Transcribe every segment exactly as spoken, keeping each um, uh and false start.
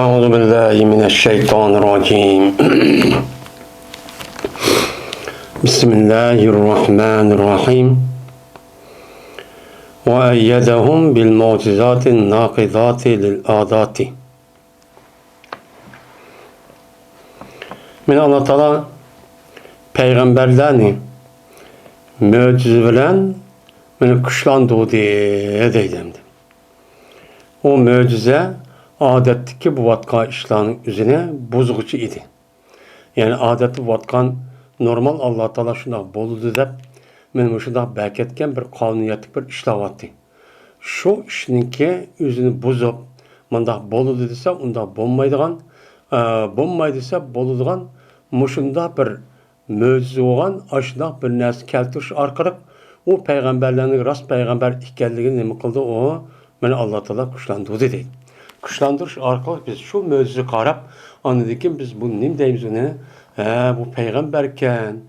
أعوذ بالله من الشيطان الرجيم. بسم الله الرحمن الرحيم. وأيدهم بالمعجزات الناقضات للعادات. مانا ئاللا تائالا پەيغەمبەرلەرنى مۆجىزە بىلەن مانا كۈچلەندۈردى دەيدۇ ئەمدى. ئۇ مۆجىزە ئادەتتىكى بولۇۋاتقان ئىشلارنىڭ ئۆزىنى بۇزغۇچى ئىدى. يەنى ئادەتتە بولۇۋاتقان نورمال ئاللا تائالا شۇنداق بولىدۇ دەپ، مانا مۇشۇنداق بەركەتكەن بىر قانۇنىيەتلىك بىر ئىش ئىشلەۋاتتى. شۇ ئىشنىڭكى ئۆزىنى بۇزۇپ، مۇنداق بولىدۇ دېسە، ئۇنداق بولمايدىغان، ئە، بولمايدۇ دېسە، بولىدىغان مۇشۇنداق بىر مۆجىزە بولغان ئاشۇنداق بىر نەرسە كەلتۈرۈش ئارقىلىق ئۇ پەيغەمبەرلەرنىڭ راست پەيغەمبەر ئىكەنلىكىنى نېمە قىلدى ئۇ؟ مانا ئاللا تائالا كۈچلەندۈردى دەيدۇ. كۈچلەندۈرۈش ئارقىلىق بىز شۇ مۆجىزىگە قاراپ، ئاندىن كېيىن بىز بۇنى نېمە دەيمىز ئۇنى؟ ھە، بۇ پەيغەمبەركەن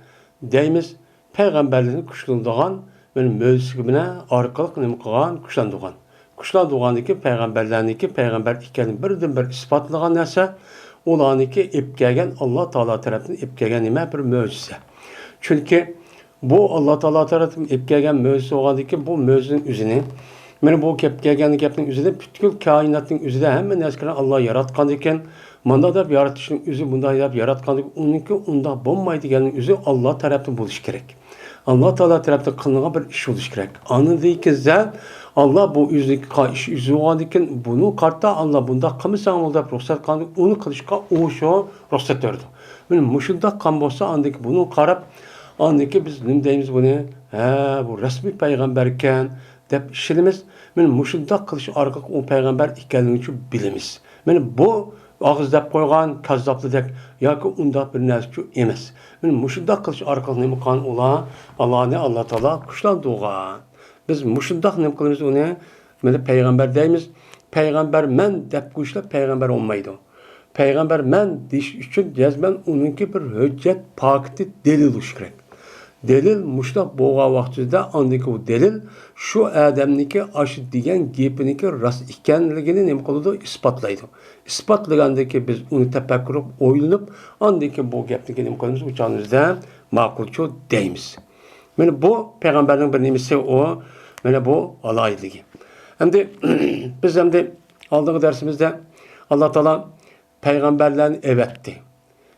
دەيمىز. پەيغەمبەرلەرنى كۈچلىنىدىغان مانا مۆجىزە ئارقىلىق نېمە قىلغان؟ كۈچلەندۈرگەن. كۈچلەندۈرگەندىن كېيىن پەيغەمبەرلەرنىڭكى پەيغەمبەر ئىكەنلىكىنى بىردىن بىر ئىسپاتلىغان نەرسە، ئۇلارنىڭكى ئېلىپ كەلگەن، ئاللا تائالا تەرەپتىن ئېلىپ كەلگەن نېمە؟ بىر مۆجىزە. چۈنكى بۇ ئاللا تائالا تەرەپتىن ئېلىپ كەلگەن مۆجىزە بولغاندىن كېيىن بۇ مۆجىزىنىڭ ئۆزىنى، مانا بۇ گەپ كەلگەن گەپنىڭ ئۆزىنى پۈتكۈل كائىناتنىڭ ئۆزىدە ھەممە نەرسىلەرنى ئاللا ياراتقاندىكىن، مانا دەپ يارىتىشنىڭ ئۆزى، مۇنداق دەپ ياراتقاندىكىن، ئۇنىڭكى ئۇنداق بولمايدىغاننىڭ ئۆزى ئاللا تەرەپتىن بولۇشى كېرەك. ئاللا تائالا تەرەپتىن قىلىنغان بىر ئىش بولۇشى كېرەك. ئاندىن كېيىن ئاللا بۇ ئۆزىنىڭكى قا-، ئىش ئۆزى بولغاندىكىن، بۇنى قارىتا ئاللا بۇنداق قىلمىساڭ بول دەپ رۇخسەت قىلغاندىكىن، ئۇنى قىلىشقا ئۇ شۇ رۇخسەت بېرىدۇ. مانا مۇشۇنداق قىلغان بولسا، ئاندىن كېيىن بۇنىڭغا قاراپ، ئاندىن كېيىن بىز نېمە دەيمىز بۇنى؟ ھە، بۇ رەسمىي پەيغەمبەركەن دەپ ئىشىنىمىز. مانا مۇشۇنداق قىلىش ئارقىلىق ئۇ پەيغەمبەر ئىكەنلىكىنى بىلىمىز. مانا بۇ ئاغزى دەپ قويغان كاززاپلىدەك ياكى ئۇنداق بىر نەرسىچۇ ئەمەس. مانا مۇشۇنداق قىلىش ئارقىلىق نېمە قىلغان ئۇلار؟ ئاللانى ئاللا تائالا كۈچلەندۈرگەن. بىز مۇشۇنداق نېمە قىلىمىز ئۇنى؟ مانا پەيغەمبەر دەيمىز. پەيغەمبەرمەن دەپ قويۇشلا پەيغەمبەر بولمايدۇ. پەيغەمبەرمەن دېيىش ئۈچۈن جەزمەن ئۇنىڭكى بىر ھۆججەت، پاكىتى، دەلىل بولۇشى كېرەك. دەلىل مۇشۇنداق بولغان ۋاقتىدا ئاندىكى ئۇ دەلىل شۇ ئادەمنىڭكى ئاشۇ دېگەن گېپىنىڭكى راست ئىكەنلىكىنى نېمە قىلىدۇ؟ ئىسپاتلايدۇ. ئىسپاتلىغاندىن كېيىن بىز ئۇنى تەپەككۇر قىلىپ ئويلىنىپ، ئاندىن كېيىن بۇ گەپنىڭكى نېمە قىلىمىز؟ ئۇ چاغدا ماقۇلچۇ دەيمىز. مانا بۇ پەيغەمبەرنىڭ بىر نېمىسى ئۇ، مانا بۇ ئالاھىدىلىكى. ئەمدى بىز ئەمدى ئالدىنقى دەرسىمىزدە ئاللا تائالا پەيغەمبەرلەرنى ئەۋەتتى.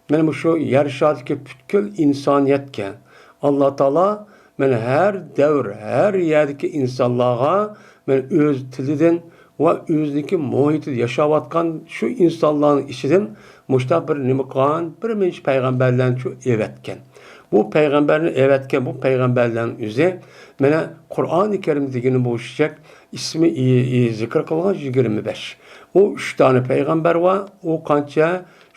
مانا مۇشۇ يەر شارىدىكى پۈتكۈل ئىنسانىيەتكە ئاللا تائالا مانا ھەر دەۋر، ھەر يەردىكى ئىنسانلارغا مانا ئۆز تىلىدىن ۋە ئۆزىنىڭكى مۇھىتىدا ياشاۋاتقان شۇ ئىنسانلارنىڭ ئىچىدىن مۇشۇنداق بىر نېمە قىلغان، بىر مۇنچە پەيغەمبەرلەرنى شۇ ئەۋەتكەن. بۇ پەيغەمبەرنى ئەۋەتكەن، بۇ پەيغەمبەرلەرنىڭ ئۆزى، مانا، قۇرئانى كەرىم دېگىنى بولۇشىچەك، ئىسمى، ئى، ئى، زىكىر قىلغان يىگىرمە بەش. ئۇ ئۈچ دانە پەيغەمبەر بار، ئۇ قانچە؟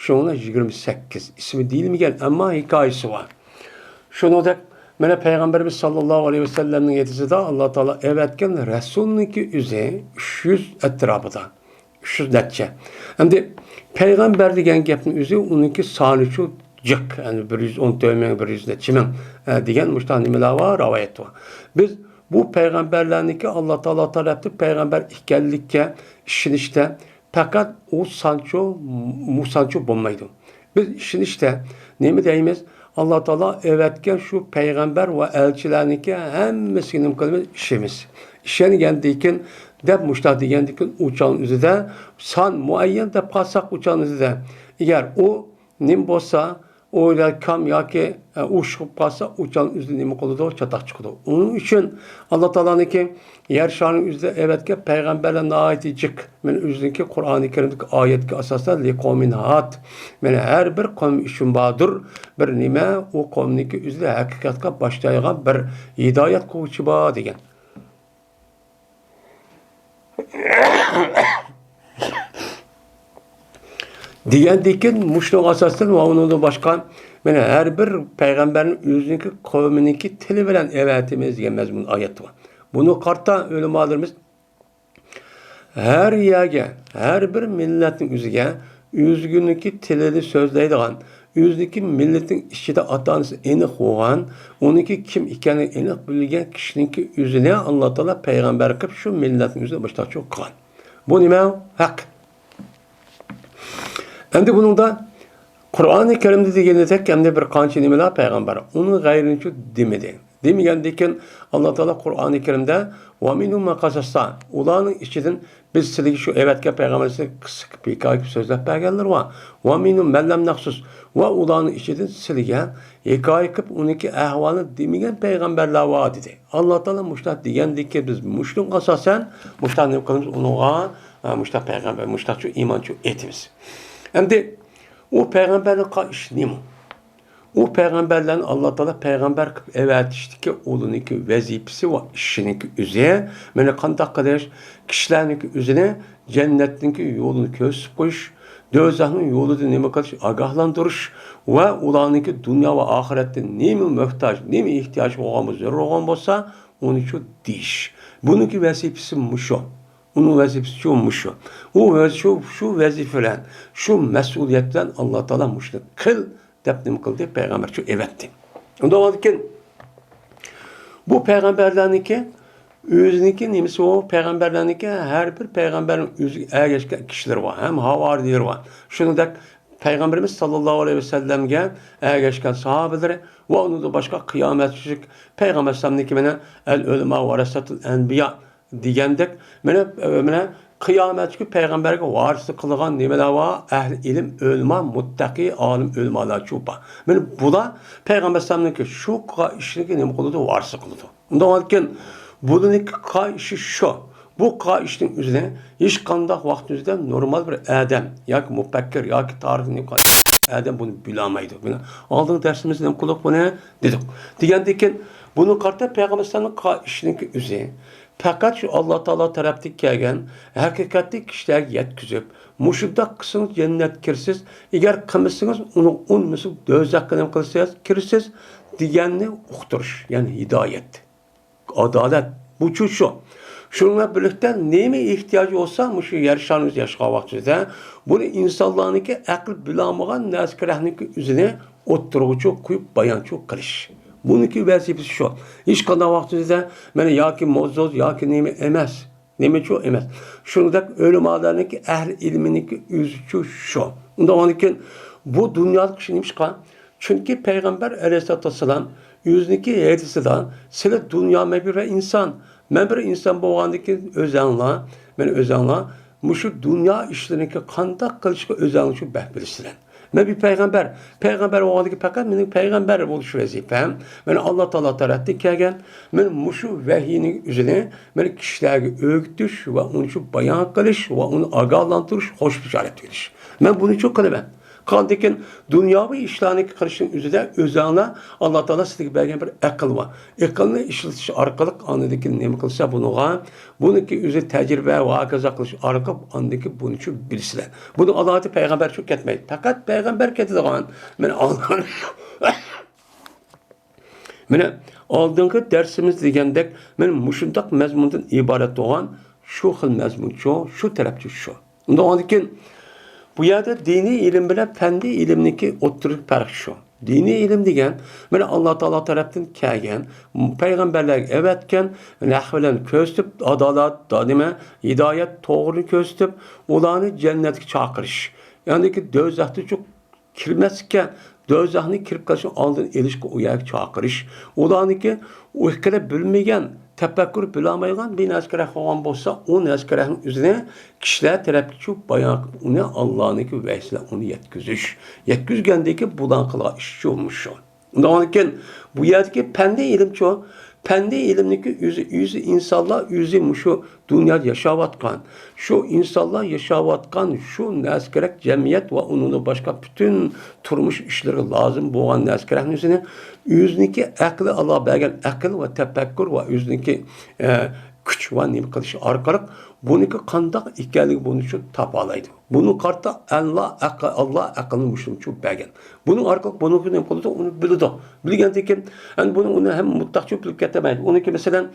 شۇنىڭ يىگىرمە سەككىز. ئىسمى دېيىلمىگەن، ئەمما ھېكايىسى بار. شۇنىڭدەك، مانا، پەيغەمبىرىمىز ساللاللاھۇ ئەلەيھى ۋەسەللەمنىڭ يېتىسىدا ئاللا تائالا ئەۋەتكەن رەسۇلنىڭكى ئۆزى ئۈچ يۈز ئەتراپىدا. ئۈچ يۈز نەچچە. ئەمدى پەيغەمبەر دېگەن گەپنىڭ ئۆزى ئۇنىڭكى سانىچۇ جىق، يەنى بىر يۈز ئون تۆت مىڭ، بىر يۈز نەچچە مىڭ، ئە، دېگەن مۇشۇنداق نېمىلەر بار، رىۋايەت بار. بىز بۇ پەيغەمبەرلەرنىڭكى ئاللا تائالا تەرەپتىن پەيغەمبەر ئىكەنلىككە ئىشىنىشتە پەقەت ئۇ سانچۇ، مۇ سانچۇ بولمايدۇ. بىز ئىشىنىشتە نېمە دەيمىز؟ ئاللا تائالا ئەۋەتكەن شۇ پەيغەمبەر ۋە ئەلچىلەرنىڭكى ھەممىسىگە نېمە قىلىمىز؟ ئىشىنىمىز. ئىشەنگەندىن كېيىن، دەپ مۇشۇنداق دېگەندىن كېيىن، ئۇ چاغنىڭ ئۆزىدە سان مۇئەييەن دەپ قالساق، ئۇ چاغنىڭ ئۆزىدە، ئەگەر ئۇ نېمە بولسا، ئويلار كام ياكى، ئە، ئۇششۇق بولۇپ قالسا، ئۇ چاغنىڭ ئۆزىدە نېمە قىلىدۇ؟ چاتاق چىقىدۇ. ئۇنىڭ ئۈچۈن ئاللا تائالانىڭكى يەر شارىنىڭ ئۆزىدە ئەۋەتكەن پەيغەمبەرلەر ناھايىتى جىق. مانا ئۆزىنىڭكى قۇرئانى كەرىمدىكى ئايەتكە ئاساسەن، لىقەۋمىن ھاد. مانا ھەر بىر قەۋم ئۈچۈن باردۇر بىر نېمە، ئۇ قەۋمنىڭكى ئۆزىدە ھەقىقەتكە باشلايدىغان بىر ھىدايەت قىلغۇچى بار دېگەن. دېگەندىكىن، مۇشۇنىڭغا ئاساسەن ۋە ئۇنىڭدىن باشقا، مانا ھەر بىر پەيغەمبەرنى ئۆزىنىڭكى قەۋمىنىڭكى تىلى بىلەن ئەۋەتىمىز دېگەن مەزمۇن ئايەت بار. بۇنى قارىتا ئۆلىمالىرىمىز ھەر يەرگە، ھەر بىر مىللەتنىڭ ئۆزىگە ئۆزىنىڭكى تىلىدا سۆزلەيدىغان، ئۆزىنىڭكى مىللىتىنىڭ ئىچىدە ئاتا-ئانىسى ئېنىق بولغان، ئۇنىڭكى كىم ئىكەنلىكى ئېنىق بىلگەن كىشىنىڭكى ئۆزىنى ئاللا تائالا پەيغەمبەر قىلىپ شۇ مىللەتنىڭ ئۆزىدە باشلاقچى قىلغان. بۇ نېمە؟ ھەق. ئەمدى بۇنىڭدا قۇرئانى كەرىمدە دېگىنىدەك ئەمدى بىر قانچە نېمىلەر پەيغەمبەر ئۇنىڭ غەيرىنىچۇ دېمىدى. دېمىگەندىكىن، ئاللا تائالا قۇرئانى كەرىمدە «ۋە مىنھۇم مەن قەسەسنا»، ئۇلارنىڭ ئىچىدىن بىز سىلىگە شۇ ئەۋەتكەن پەيغەمبەرلىرىمىزنى قىسسە قىلىپ، ھېكايە قىلىپ سۆزلەپ بەرگەنلىرى بار. «ۋە مىنھۇم مەن لەم نەقسۇس»، ۋە ئۇلارنىڭ ئىچىدىن سىلىگە ھېكايە قىلىپ ئۇنىڭكى ئەھۋالىنى دېمىگەن پەيغەمبەرلەر بار، دېدى. ئاللا تائالا مۇشۇنداق دېگەندىكىن، بىز مۇشۇنىڭغا ئاساسەن مۇشۇنداق نېمە قىلىمىز، ئۇنىڭغا، ئە، مۇشۇنداق پەيغەمبەر، مۇشۇنداقچۇ ئىمانچۇ ئېيتىمىز. ئەمدى ئۇ پەيغەمبەرنىڭ قىلغان ئىشى نېمە؟ ئۇ پەيغەمبەرلەرنى ئاللا تائالا پەيغەمبەر قىلىپ ئەۋەتىشتىكى ئۇلىنىڭكى ۋەزىپىسى ۋە ئىشىنىڭكى ئۆزى، مانا قانداق قىلىش، كىشىلەرنىڭكى ئۆزىنى جەننەتنىڭكى يولىنى كۆرسىتىپ قويۇش، دوزاخنىڭ يولىدىن نېمە قىلىش، ئاگاھلاندۇرۇش ۋە ئۇلارنىڭكى دۇنيا ۋە ئاخىرەتتە نېمە موھتاج، نېمە ئېھتىياج بولغان بولسا، زۆرۈر بولغان بولسا، ئۇنى شۇ دېيىش. بۇنىڭكى ۋەزىپىسى مۇشۇ. ئۇنىڭ ۋەزىپىسى شۇ، مۇشۇ. ئۇ ۋە-، شۇ، شۇ ۋەزىپە بىلەن، شۇ مەسئۇلىيەت بىلەن ئاللا تائالا مۇشۇنى قىل دەپ نېمە قىلدى؟ پەيغەمبەر شۇ ئەۋەتتى. ئۇنداق بولغاندىكىن، بۇ پەيغەمبەرلەرنىڭكى ئۆزىنىڭكى نېمىسى بار؟ پەيغەمبەرلەرنىڭكى ھەر بىر پەيغەمبەرنىڭ ئۆزىگە ئەگەشكەن كىشىلىرى بار، ھەم ھاۋارىيلىرى بار. شۇنىڭدەك پەيغەمبىرىمىز ساللاللاھۇ ئەلەيھى ۋەسەللەمگە ئەگەشكەن ساھابىلىرى ۋە ئۇنىڭدىن باشقا قىيامەتچىلىك پەيغەمبەر ئەلەيھىسسالامنىڭكى مانا «ئەل ئۆلىما ۋەرەسەتۇل ئەنبىيا» دېگەندەك، مانا، مانا قىيامەتتىكى پەيغەمبەرگە ۋارىسلىق قىلىدىغان نېمىلەر بار؟ ئەھلى ئىلىم، ئۆلىما، مۇتتەقى، ئالىم ئۆلىمالارچۇ بار. مانا بۇلار پەيغەمبەر ئەلەيھىسسالامنىڭكى شۇ قىلغان ئىشىنىڭكى نېمە قىلىدۇ؟ ۋارىسلىق قىلىدۇ. ئۇنداق بولغاندىكىن، بۇنىڭكى قىلغان ئىشى شۇ. بۇ قىلغان ئىشنىڭ ئۆزىنى ھېچقانداق ۋاقىتنىڭ ئۆزىدە نورمال بىر ئادەم ياكى مۇپەككىر ياكى تارىخنى ئادەم بۇنى بىلەلمەيدۇ. بۇنى ئالدىنقى دەرسىمىزدە نېمە قىلدۇق بۇنى؟ دېدۇق. دېگەندىكىن، بۇنى قارىتا پەيغەمبەر ئەلەيھىسسالامنىڭ قىلغان ئىشىنىڭكى ئۆزى پەقەت شۇ ئاللا تائالا تەرەپتىن كەلگەن ھەقىقەتنى كىشىلەرگە يەتكۈزۈپ، مۇشۇنداق قىلسىڭىز جەننەتكە كىرىسىز، ئەگەر قىلمىسىڭىز، ئۇنى ئۇنىمىسىڭىز، دوزاخقا نېمە قىلىسىز، كىرىسىز، دېگەننى ئۇقتۇرۇش، يەنى ھىدايەت. ئادالەت. بۇ چۇ شۇ. شۇنىڭ بىلەن بىرلىكتە نېمە ئېھتىياجى بولسا، مۇشۇ يەر شارىمىزدا ياشىغان ۋاقتىمىزدا، بۇنى ئىنسانلارنىڭكى ئەقلى بىلالمىغان نەرسىلەرنىڭكى ئۆزىنى ئوتتۇرىغىچۇ قويۇپ، بايانچۇ قىلىش. بۇنىڭكى ۋەزىپىسى شۇ. ھېچقانداق ۋاقتىمىزدا مانا ياكى موزدوز ياكى نېمە ئەمەس. نېمىچۇ ئەمەس. شۇنىڭدەك ئۆلىمالارنىڭكى، ئەھلى ئىلمىنىڭكى ئۆزىچۇ شۇ. ئۇنداق بولغاندىكىن، بۇ دۇنيالىق كىشى نېمىشقا؟ چۈنكى پەيغەمبەر ئەلەيھىسسالاتۇ ۋەسسالام ئۆزىنىڭكى ھەدىسىدە، سىلە دۇنيا، مەن بىر ئىنسان. مەن بىر ئىنسان بولغاندىكىن ئۆزەڭلار، مەن ئۆزەڭلار مۇشۇ دۇنيا ئىشلىرىنىڭكى قانداق قىلىشقا ئۆزەڭلار شۇ بەھ بىلىسىلەر. مەن بىر پەيغەمبەر. پەيغەمبەر بولغاندىكىن پەقەت مېنىڭ پەيغەمبەر بولۇش ۋەزىپەم. مەن ئاللا تائالا تەرەپتىن كەلگەن. مەن مۇشۇ ۋەھىينىڭ ئۆزىنى مەن كىشىلەرگە ئۆگىتىش ۋە ئۇنى شۇ بايان قىلىش ۋە ئۇنى ئاگاھلاندۇرۇش، خوش بېشارەت بېرىش. مەن بۇنى شۇ قىلىمەن. قاندىكىن دۇنياۋى ئىشلارنى قىلىشنىڭ ئۆزىدە ئۆزەڭلار ئاللا تائالا سىزگە بەرگەن بىر ئەقىل بار. ئەقىلنى ئىشلىتىش ئارقىلىق ئاندىن كېيىن نېمە قىلسا بۇنىڭغا، بۇنىڭكى ئۆزى تەجرىبە ۋە ھاكازا قىلىش ئارقىلىق ئاندىن كېيىن بۇنى شۇ بىلىسىلەر. بۇنىڭ ئالاھىدە پەيغەمبەر شۇ كەتمەيدۇ. پەقەت پەيغەمبەر كېتىدىغان. مەن ئاللا مانا ئالدىنقى دەرسىمىز دېگەندەك، مانا مۇشۇنداق مەزمۇندىن ئىبارەت بولغان شۇ خىل مەزمۇنچۇ، شۇ تەرەپچۇ شۇ. ئۇنداق بولغاندىكىن، بۇ يەردە دىنىي ئىلىم بىلەن پەندىي ئىلىمنىڭكى ئوتتۇرىدىكى پەرق شۇ. دىنىي ئىلىم دېگەن، مانا ئاللا تائالا تەرەپتىن كەلگەن، پەيغەمبەرلەرگە ئەۋەتكەن، ھەق بىلەن كۆرسىتىپ، ئادالەت، نېمە، ھىدايەت، توغرىنى كۆرسىتىپ، ئۇلارنى جەننەتكە چاقىرىش. يەنى دوزاختىن كىرمەسلىككە، دوزاخنى كىرىپ قېلىشنىڭ ئالدىنى ئېلىشقا ئۇ يەرگە چاقىرىش. ئۇلارنىڭكى ئۇ ئىككىلەپ بىلمىگەن، تەپەككۇر بىلالمايدىغان بىر نەرسە كېرەك بولغان بولسا، ئۇ نەرسە كېرەكنىڭ ئۆزىنى كىشىلەر تەرەپكە چۈشۈپ بايان قىلىپ، ئۇنى ئاللانىڭكى ۋەھيسىدە ئۇنى يەتكۈزۈش. يەتكۈزگەندىكى بۇلار قىلغان ئىشچۇ مۇشۇ. ئۇنداقكەن، بۇ يەردىكى پەندىي ئىلىمچۇ؟ پەندىي ئىلىمنىڭكى ئۆزى، ئۆزى ئىنسانلار ئۆزى مۇشۇ دۇنيادا ياشاۋاتقان، شۇ ئىنسانلار ياشاۋاتقان شۇ نەرسە كېرەك جەمئىيەت ۋە ئۇنىڭدىن باشقا پۈتۈن تۇرمۇش ئىشلىرىغا لازىم بولغان نەرسە كېرەكنى ئۆزىنى، ئۆزىنىڭكى ئەقلى، ئاللا بەرگەن ئەقىل ۋە تەپەككۇر ۋە ئۆزىنىڭكى، ئە، كۈچ ۋە نېمە قىلىش ئارقىلىق بۇنىڭكى قانداق ئىكەنلىكى بۇنى شۇ تاپالايدۇ. بۇنى قارىتا ئاللا ئەقىل، ئاللا ئەقىلنى مۇشۇنچە بەرگەن. بۇنىڭ ئارقىلىق بۇنىڭكى نېمە قىلىدۇ؟ ئۇنى بىلىدۇ. بىلگەندىن كېيىن، ئەمدى بۇنى ئۇنى ھەم مۇتلەقچە بىلىپ كەتەلمەيدۇ. ئۇنىڭكى مەسىلەن،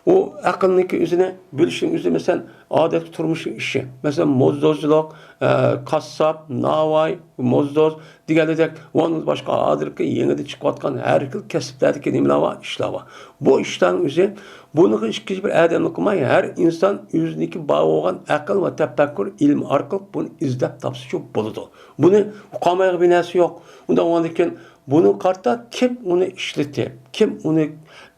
ئۇ ئەقىلنىڭكى ئۆزىنى بۆلۈشنىڭ ئۆزى، مەسىلەن، ئادەتتىكى تۇرمۇشنىڭ ئىشى. مەسىلەن، موزدوزچىلىق، ئە، قاسساپ، ناۋاي، موزدوز دېگەندەك، ۋە ئۇندىن باشقا ھازىرقى يېڭىدىن چىقىۋاتقان ھەر خىل كەسىپلەردىكى نېمىلەر بار، ئىشلار بار. بۇ ئىشلارنىڭ ئۆزى، بۇنىڭغا ئىككىنچى بىر ئادەمنى قىلماي، ھەر ئىنسان ئۆزىنىڭكى بار بولغان ئەقىل ۋە تەپەككۇر ئىلمى ئارقىلىق بۇنى ئىزدەپ تاپسىچۇ بولىدۇ. بۇنى قالمايدىغان بىر نەرسە يوق. ئۇنداق بولغاندىكىن، بۇنىڭغا قارىتا كىم ئۇنى ئىشلىتىپ، كىم ئۇنى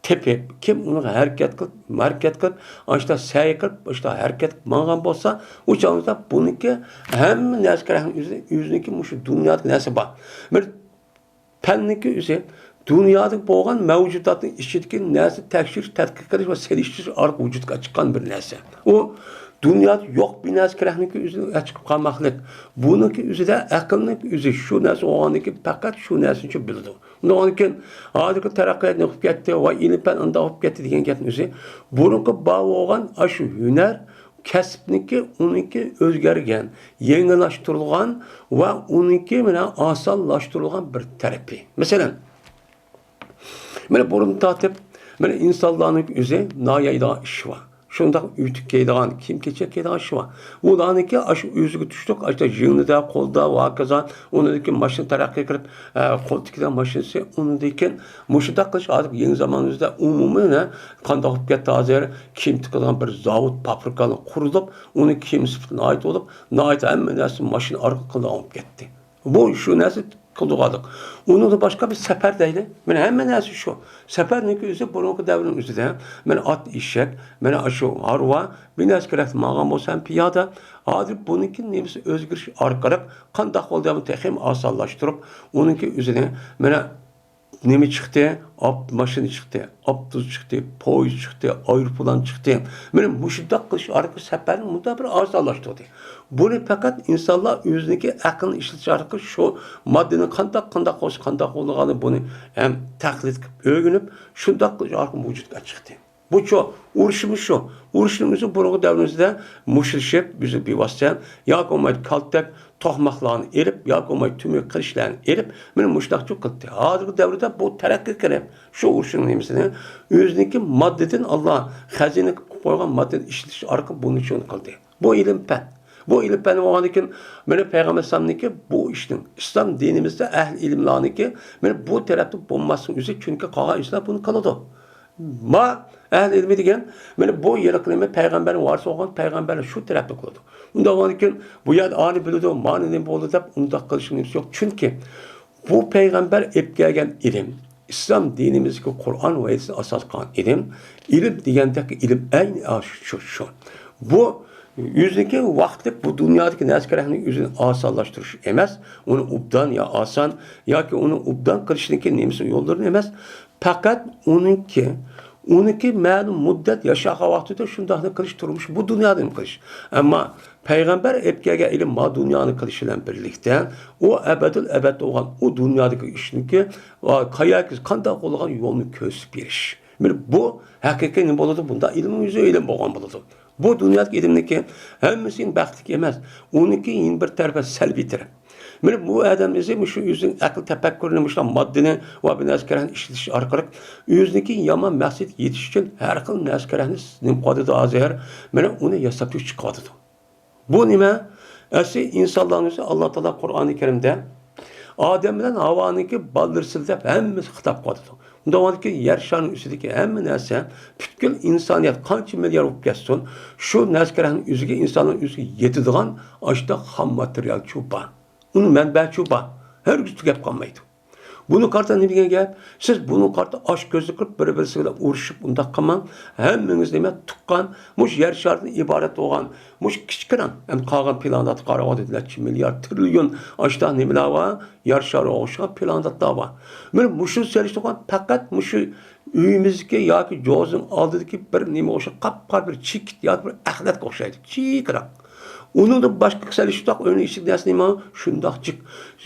تېپىپ، كىم ئۇنىڭغا ھەرىكەت قىلىپ، ھەرىكەت قىلىپ، ئاشۇنداق سەي قىلىپ، ئاشۇنداق ھەرىكەت قىلىپ ماڭغان بولسا، ئۇ چاغدا بۇنىڭكى ھەممە نەرسە كېرەكنىڭ ئۆزى، ئۆزىنىڭكى مۇشۇ دۇنيادىكى نەرسە بار. بىر پەننىڭكى ئۆزى دۇنيادا بولغان مەۋجۇداتنىڭ ئىچىدىكى نەرسە تەكشۈرۈش، تەتقىق قىلىش ۋە سېلىشتۇرۇش ئارقىلىق ۋۇجۇدقا چىققان بىر نەرسە. ئۇ دۇنيادا يوق بىر نەرسە كېرەكنىڭكى ئۆزىنى چىقىپ قالماقلىق. بۇنىڭكى ئۆزىدە ئەقىلنىڭ ئۆزى شۇ نەرسە بولغاندىن كېيىن پەقەت شۇ نەرسىنى بىلىدۇ. ئۇنداق بولغاندىكىن، ھازىرقى تەرەققىيات نېمە بولۇپ كەتتى، ۋاي، ئىلىم پەن ئۇنداق بولۇپ كەتتى دېگەن گەپنىڭ ئۆزى، بۇرۇنقى بار بولغان ئاشۇ ھۈنەر، كەسىپنىڭكى، ئۇنىڭكى ئۆزگەرگەن، يېڭىلاشتۇرۇلغان ۋە ئۇنىڭكى بىلەن ئاسانلاشتۇرۇلغان بىر تەرىپى. مەسىلەن، مانا بۇرۇن تارتىپ، مانا ئىنسانلارنىڭ ئۆزى نان يەيدىغان ئىشى بار. شۇنداق ئۆتۈك كىيىدىغان، كىيىم-كېچەك كىيىدىغان ئىشى بار. ئۇلارنىڭكى ئاشۇ ئۆزىگە تۇشلۇق، ئاشۇ يىڭنىدا، قولدا ۋە ھاكازا، ئۇنىڭدىن كېيىن ماشىنا تەرەققىي قىلىپ، ئە، قول تىكىدىغان ماشىنىسى، ئۇنىڭدىن كېيىن مۇشۇنداق قىلىش ھازىر يېڭى زامانىمىزدا ئومۇمىي، ھە، قانداق بولۇپ كەتتى ھازىر، كىيىم تىكىدىغان بىر زاۋۇت، پابرىكا قۇرۇلۇپ، ئۇنىڭ كىيىم سۈپىتى ناھايىتى بولۇپ، ناھايىتى ھەممە نەرسە ماشىنا ئارقىلىق قىلىدىغان بولۇپ كەتتى. بۇ شۇ نەرسە قىلدۇرغانلىق. ئۇنىڭدىن باشقا بىر سەپەر دەيلى. مانا ھەممە نەرسە شۇ. سەپەرنىڭكى ئۆزى بۇرۇنقى دەۋرنىڭ ئۆزىدە، مانا ئات، ئېشەك، مانا شۇ ھارۋا، بىر نەرسە كېرەكلىك ماڭغان بولسا ھەم پىيادە. ھازىر بۇنىڭكى نېمىسى ئۆزگىرىش ئارقىلىق قانداق بولدى، بۇنى تېخىمۇ ئاسانلاشتۇرۇپ، ئۇنىڭكى ئۆزىنى مانا نېمە چىقتى؟ ئاپ-، ماشىنا چىقتى، ئاپتوبۇس چىقتى، پويىز چىقتى، ئايروپىلان چىقتى. مانا مۇشۇنداق قىلىش ئارقىلىق سەپەرنى مۇنداق بىر ئاسانلاشتۇردى. بۇنى پەقەت ئىنسانلار ئۆزىنىڭكى ئەقلىنى ئىشلىتىش ئارقىلىق شۇ ماددىنىڭ قانداق، قانداق بولسا، قانداق بولىدىغانلىقىنى بۇنى ھەم تەقلىد قىلىپ ئۆگىنىپ، شۇنداق قىلىش ئارقىلىق ۋۇجۇدقا چىقتى. بۇچۇ، ئۇرۇشمۇ شۇ. ئۇرۇشنىڭ ئۆزى بۇرۇنقى دەۋرىمىزدە مۇشتلىشىپ، بىز بىۋاسىتە ياكى بولمايدۇ كالتەك، توقماقلارنى ئېلىپ، ياكى بولمايدۇ تۈمۈر قىلىچلارنى ئېلىپ، مانا مۇشۇنداقچۇ قىلدى. ھازىرقى دەۋردە بۇ تەرەققىي قىلىپ، شۇ ئۇرۇشنىڭ نېمىسىنى ئۆزىنىڭكى ماددىدىن ئاللا خەزىنە قىلىپ قويغان ماددىنى ئىشلىتىش ئارقىلىق بۇنى شۇنى قىلدى. بۇ ئىلىم پەن. بۇ ئىلىم پەن بولغاندىن كېيىن، مانا پەيغەمبەر ئەلەيھىسسالامنىڭكى بۇ ئىشنىڭ، ئىسلام دىنىمىزدە ئەھلى ئىلىملارنىڭكى، مانا بۇ تەرەپتە بولماسلىقنىڭ ئۆزى، چۈنكى قالغان ئىنسانلار بۇنى قىلىدۇ. ما ئەھلى ئىلمى دېگەن، مانا بۇ يىلقى نېمە، پەيغەمبەرنىڭ ۋارىسى بولغان پەيغەمبەرلەر شۇ تەرەپنى قىلىدۇ. ئۇنداق بولغاندىن كېيىن، بۇ يەردە ئانى بىلىدۇ، مانى نېمە بولىدۇ دەپ ئۇنداق قىلىشنىڭ نېمىسى يوق. چۈنكى بۇ پەيغەمبەر ئېلىپ كەلگەن ئىلىم، ئىسلام دىنىمىزدىكى قۇرئان ۋە ھەدىسكە ئاساس قىلغان ئىلىم، ئىلىم دېگەندەك ئىلىم ئەينى شۇ، شۇ. بۇ ئۆزىنىڭكى ۋاقىتلىق بۇ دۇنيادىكى نەرسە كېرەكنى ئۆزىنى ئاسانلاشتۇرۇش ئەمەس، ئۇنى ئوبدان يا ئاسان ياكى ئۇنى ئوبدان قىلىشنىڭكى نېمىسى يوللىرىنى ئەمەس، پەقەت ئۇنىڭكى، ئۇنىڭكى مەلۇم مۇددەت ياشىغان ۋاقتىدا شۇنداقنى قىلىش، تۇرمۇش بۇ دۇنيادا نېمە قىلىش. ئەمما پەيغەمبەر ئېلىپ كەلگەن ئىلىم ما دۇنيانى قىلىش بىلەن بىرلىكتە، ئۇ ئەبەدىل ئەبەد بولغان ئۇ دۇنيادىكى ئىشنىڭكى، ۋە قايەرگە، قانداق بولىدىغان يولنى كۆرسىتىپ بېرىش. مانا بۇ ھەقىقىي نېمە بولىدۇ؟ بۇنداق ئىلىمنىڭ ئۆزى ئىلىم بولغان بولىدۇ. بۇ دۇنيادىكى ئىلىمنىڭكى ھەممىسى بەختلىك ئەمەس. ئۇنىڭكى يەنە بىر تەرىپى سەلبىي تەرەپ. مانا بۇ ئادەم ئۆزى مۇشۇ ئۆزىنىڭ ئەقىل تەپەككۇرىنى مۇشۇنداق ماددىنى ۋە بىر نەرسە كېرەكنى ئىشلىتىش ئارقىلىق ئۆزىنىڭكى يامان مەقسەتكە يېتىش ئۈچۈن ھەر خىل نەرسە كېرەكنى نېمە قىلىۋاتىدۇ ھازىر؟ مانا ئۇنى ياساپ چىقىۋاتىدۇ. بۇ نېمە؟ ئەسلى ئىنسانلارنىڭ ئۆزى ئاللا تائالا قۇرئانى كەرىمدە ئادەم بىلەن ھاۋانىڭكى بالىلىرىسىلەر دەپ ھەممىسىگە خىتاب قىلىۋاتىدۇ. ئۇنداق بولغاندىكىن يەر شارىنىڭ ئۈستىدىكى ھەممە نەرسە، پۈتكۈل ئىنسانىيەت قانچە مىليار بولۇپ كەتسۇن، شۇ نەرسە كېرەكنىڭ ئۆزىگە، ئىنساننىڭ ئۆزىگە يېتىدىغان ئاشۇنداق خام ماتېرىيالچۇ بار. ئۇنىڭ مەنبەچۇ بار. ھەرگىز تۈگەپ قالمايدۇ. بۇنى قارىتا نېمە دېگەن گەپ؟ سىز بۇنى قارىتا ئاچ كۆزلۈك قىلىپ، بىر-بىرسى بىلەن ئۇرۇشۇپ، ئۇنداق قىلماڭ. ھەممىڭىز نېمە، تۇغقان، مۇشۇ يەر شارىدىن ئىبارەت بولغان، مۇشۇ كىچىككىنە، ئەمدى قالغان پلانېتتا قارىغاندا نەچچە مىليارد، تىرىليون ئاشۇنداق نېمىلەر بار، يەر شارىغا ئوخشىغان پلانېتلار بار. مانا مۇشۇ سېلىشتۇرغان پەقەت مۇشۇ ئۆيىمىزدىكى ياكى جوزىنىڭ ئالدىدىكى بىر نېمە ئوخشاپ، قاپقارا بىر چېكىت ياكى بىر ئەخلەتكە ئوخشايدۇ. چېكىراق. ئۇنىڭدىن باشقا سېلىشتۇرساق، ئۆينىڭ ئىچىدىكى نەرسە نېمە؟ شۇنداق جىق.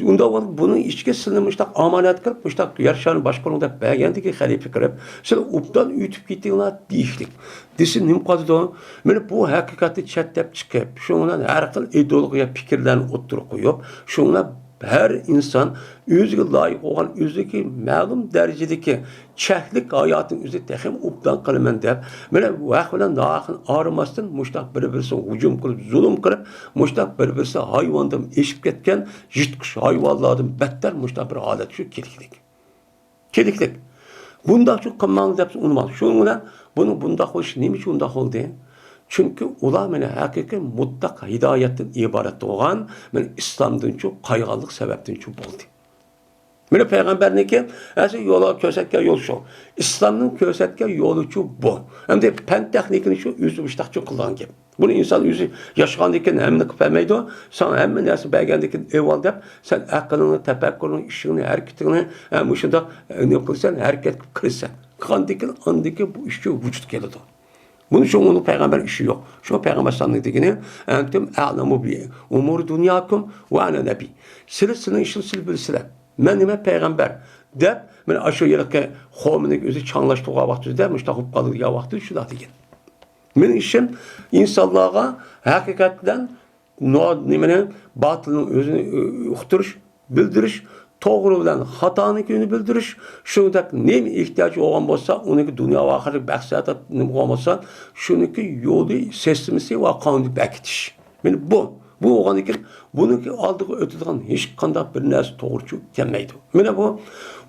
ئۇنداق بولۇپ، بۇنىڭ ئىچىگە سىلىنى مۇشۇنداق ئامانەت قىلىپ، مۇشۇنداق يەر شارىنى باشقۇرۇڭ دەپ بەرگەندىكى خەلىپە كىرىپ، سىلەر ئوبدان ئۆتۈپ كېتىڭلار دېيىشلىك. دېسە نېمە قىلىدۇ؟ مانا بۇ ھەقىقەتنى چەتلەپ چىقىپ، شۇنىڭ بىلەن ھەر خىل ئىدېئولوگىيە پىكىرلەرنى ئوتتۇرىغا قويۇپ، شۇنىڭ بىلەن ھەر ئىنسان ئۆزىگە لايىق بولغان، ئۆزىدىكى مەلۇم دەرىجىدىكى چەكلىك ھاياتىنى ئۆزى تېخىمۇ ئوبدان قىلىمەن دەپ، مانا ھەق بىلەن ناھەقنى ئايرىماستىن، مۇشۇنداق بىر-بىرسىگە ھۇجۇم قىلىپ، زۇلۇم قىلىپ، مۇشۇنداق بىر-بىرسى ھايۋاندىن ئېشىپ كەتكەن يىرتقۇچ ھايۋانلاردىن بەتتەر مۇشۇنداق بىر ھالەت شۇ كېلىكلىك. كېلىكلىك. بۇنداقچۇ قىلماڭ دەپ ئۇنىماڭ. شۇنىڭ بىلەن بۇنىڭ بۇنداق بولۇشى نېمە ئۈچۈن بۇنداق بولدى؟ چۈنكى ئۇلار مانا ھەقىقىي مۇتلەق ھىدايەتتىن ئىبارەت بولغان، مانا ئىسلامدىنچۇ قايغانلىق سەۋەبتىنچۇ بولدى. مانا پەيغەمبەرنىڭكى ئەسلى يولى كۆرسەتكەن يول شۇ. ئىسلامنىڭ كۆرسەتكەن يولىچۇ بۇ. ئەمدى پەن تېخنىكىنى شۇ ئۆزى مۇشتاقچۇ قىلغان گەپ. بۇنى ئىنسان ئۆزى ياشىغاندىن كېيىن ھەممىنى قىلىپ بەرمەيدۇ. ساڭا ھەممە نەرسە بەرگەندىن كېيىن ئېۋال دەپ، سەن ئەقلىڭنى، تەپەككۇرۇڭنى، ئىشىڭنى، ھەرىكىتىڭنى، ھە، مۇشۇنداق، ئە، نېمە قىلىسەن، ھەرىكەت قىلىپ كىرىسەن. قىلغاندىن كېيىن ئاندىن كېيىن بۇ ئىشچۇ ۋۇجۇدقا كېلىدۇ. بۇنى شۇ ئۇنىڭ پەيغەمبەر ئىشى يوق. شۇ پەيغەمبەر ئەلەيھىسسالامنىڭ دېگىنى، «ئەنتۇم ئەئلەمۇ بى ئۇمۇرى دۇنياكۇم ۋە ئەنە نەبىي.» سىلەر سىلىنىڭ ئىشىڭ سىلەر بىلىسىلەر. مەن نېمە پەيغەمبەر دەپ، مانا ئاشۇ ھېلىقى قومىنى ئۆزى چاڭلاشتۇرغان ۋاقتىدا، مۇشۇنداق بولۇپ قالدى دېگەن ۋاقتىدا شۇنداق دېگەن. مېنىڭ ئىشىم ئىنسانلارغا ھەقىقەت بىلەن نو-، نېمىنى، باتىلنىڭ ئۆزىنى، ئۇ-، ئۇقتۇرۇش، بىلدۈرۈش، توغرا بىلەن خاتانىڭكىنى بىلدۈرۈش، شۇنىڭدەك نېمە ئېھتىياجى بولغان بولسا، ئۇنىڭكى دۇنيا ۋە ئاخىرەتلىك مەقسەت نېمە بولغان بولسا، شۇنىڭكى يولى، سىستېمىسى ۋە قانۇنى بەكىتىش. مانا بۇ، بۇ بولغاندىن كېيىن بۇنىڭكى ئالدىغا ئۆتىدىغان ھېچقانداق بىر نەرسە توغرىچۇ كەلمەيدۇ. مانا بۇ،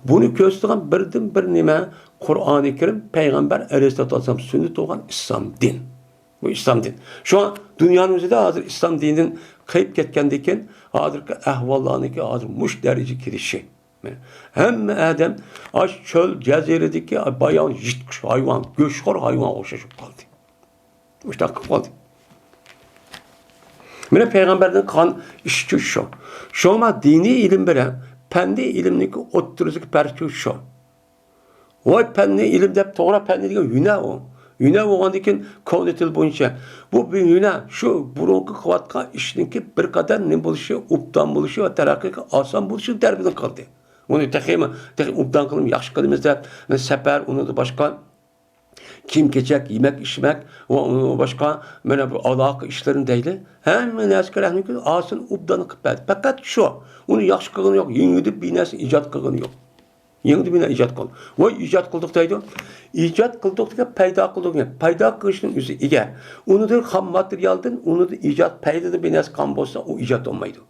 بۇنى كۆرسىتىدىغان بىردىنبىر نېمە؟ قۇرئانى كەرىم، پەيغەمبەر ئەلەيھىسسالاتۇ ۋەسسالام سۈننىتى بولغان ئىسلام دىن. بۇ ئىسلام دىن. شۇڭا دۇنيانىڭ ئۆزىدە ھازىر ئىسلام دىنىدىن قېلىپ كەتكەندىن كېيىن، ھازىرقى ئەھۋاللارنىڭكى ھازىر مۇشۇ دەرىجىگە كېلىشى. ھەممە ئادەم ئاشۇ چۆل جەزىرىدىكى بايان يىرتقۇچ ھايۋان، گۆشخور ھايۋانغا ئوخشاش بولۇپ قالدى. مۇشۇنداق قىلىپ قالدى. مانا پەيغەمبەردىن قىلغان ئىشىچۇ شۇ. شۇڭا دىنىي ئىلىم بىلەن پەننىي ئىلىمنىڭكى ئوتتۇرىسىدىكى پەرقچۇ شۇ. ۋاي پەننىي ئىلىم دەپ، توغرا پەننىي دېگەن ھۈنەر ئۇ. ھۈنەر بولغاندىن كېيىن كونا تىل بويىچە. بۇ بىر ھۈنەر، شۇ بۇرۇنقى قىلىۋاتقان ئىشنىڭكى بىر قەدەر نېمە بولۇشى، ئوبدان بولۇشى ۋە تەرەققىي ئاسان بولۇشى دەرىجىدە قىلدى. ئۇنى تېخىمۇ، تېخى ئوبدان قىلىپ ياخشى قىلىمىز دەپ، مانا سەپەر، ئۇنىڭدىن باشقا كىيىم-كېچەك، يېمەك-ئىچمەك ۋە ئۇنىڭدىن باشقا مانا بۇ ئالاقە ئىشلىرىنى دەيلى. ھەممە نەرسىگە رەھمىتى ئاسان ئوبدان قىلىپ بەردى. پەقەت شۇ. ئۇنى ياخشى قىلغىنى يوق، يېڭىدىن بىر نەرسە ئىجاد قىلغىنى يوق. يېڭىدىن بىر نەرسە ئىجاد قىلغان. ۋاي ئىجاد قىلدۇق دەيدۇ. ئىجاد قىلدۇق دېگەن پەيدا قىلدۇق دېگەن. پەيدا قىلىشنىڭ ئۆزى ئىگە. ئۇنىڭدىن خام ماتېرىيالدىن، ئۇنىڭدىن ئىجاد پەيدىدىن بىر نەرسە قىلغان بولسا، ئۇ ئىجاد بولمايدۇ.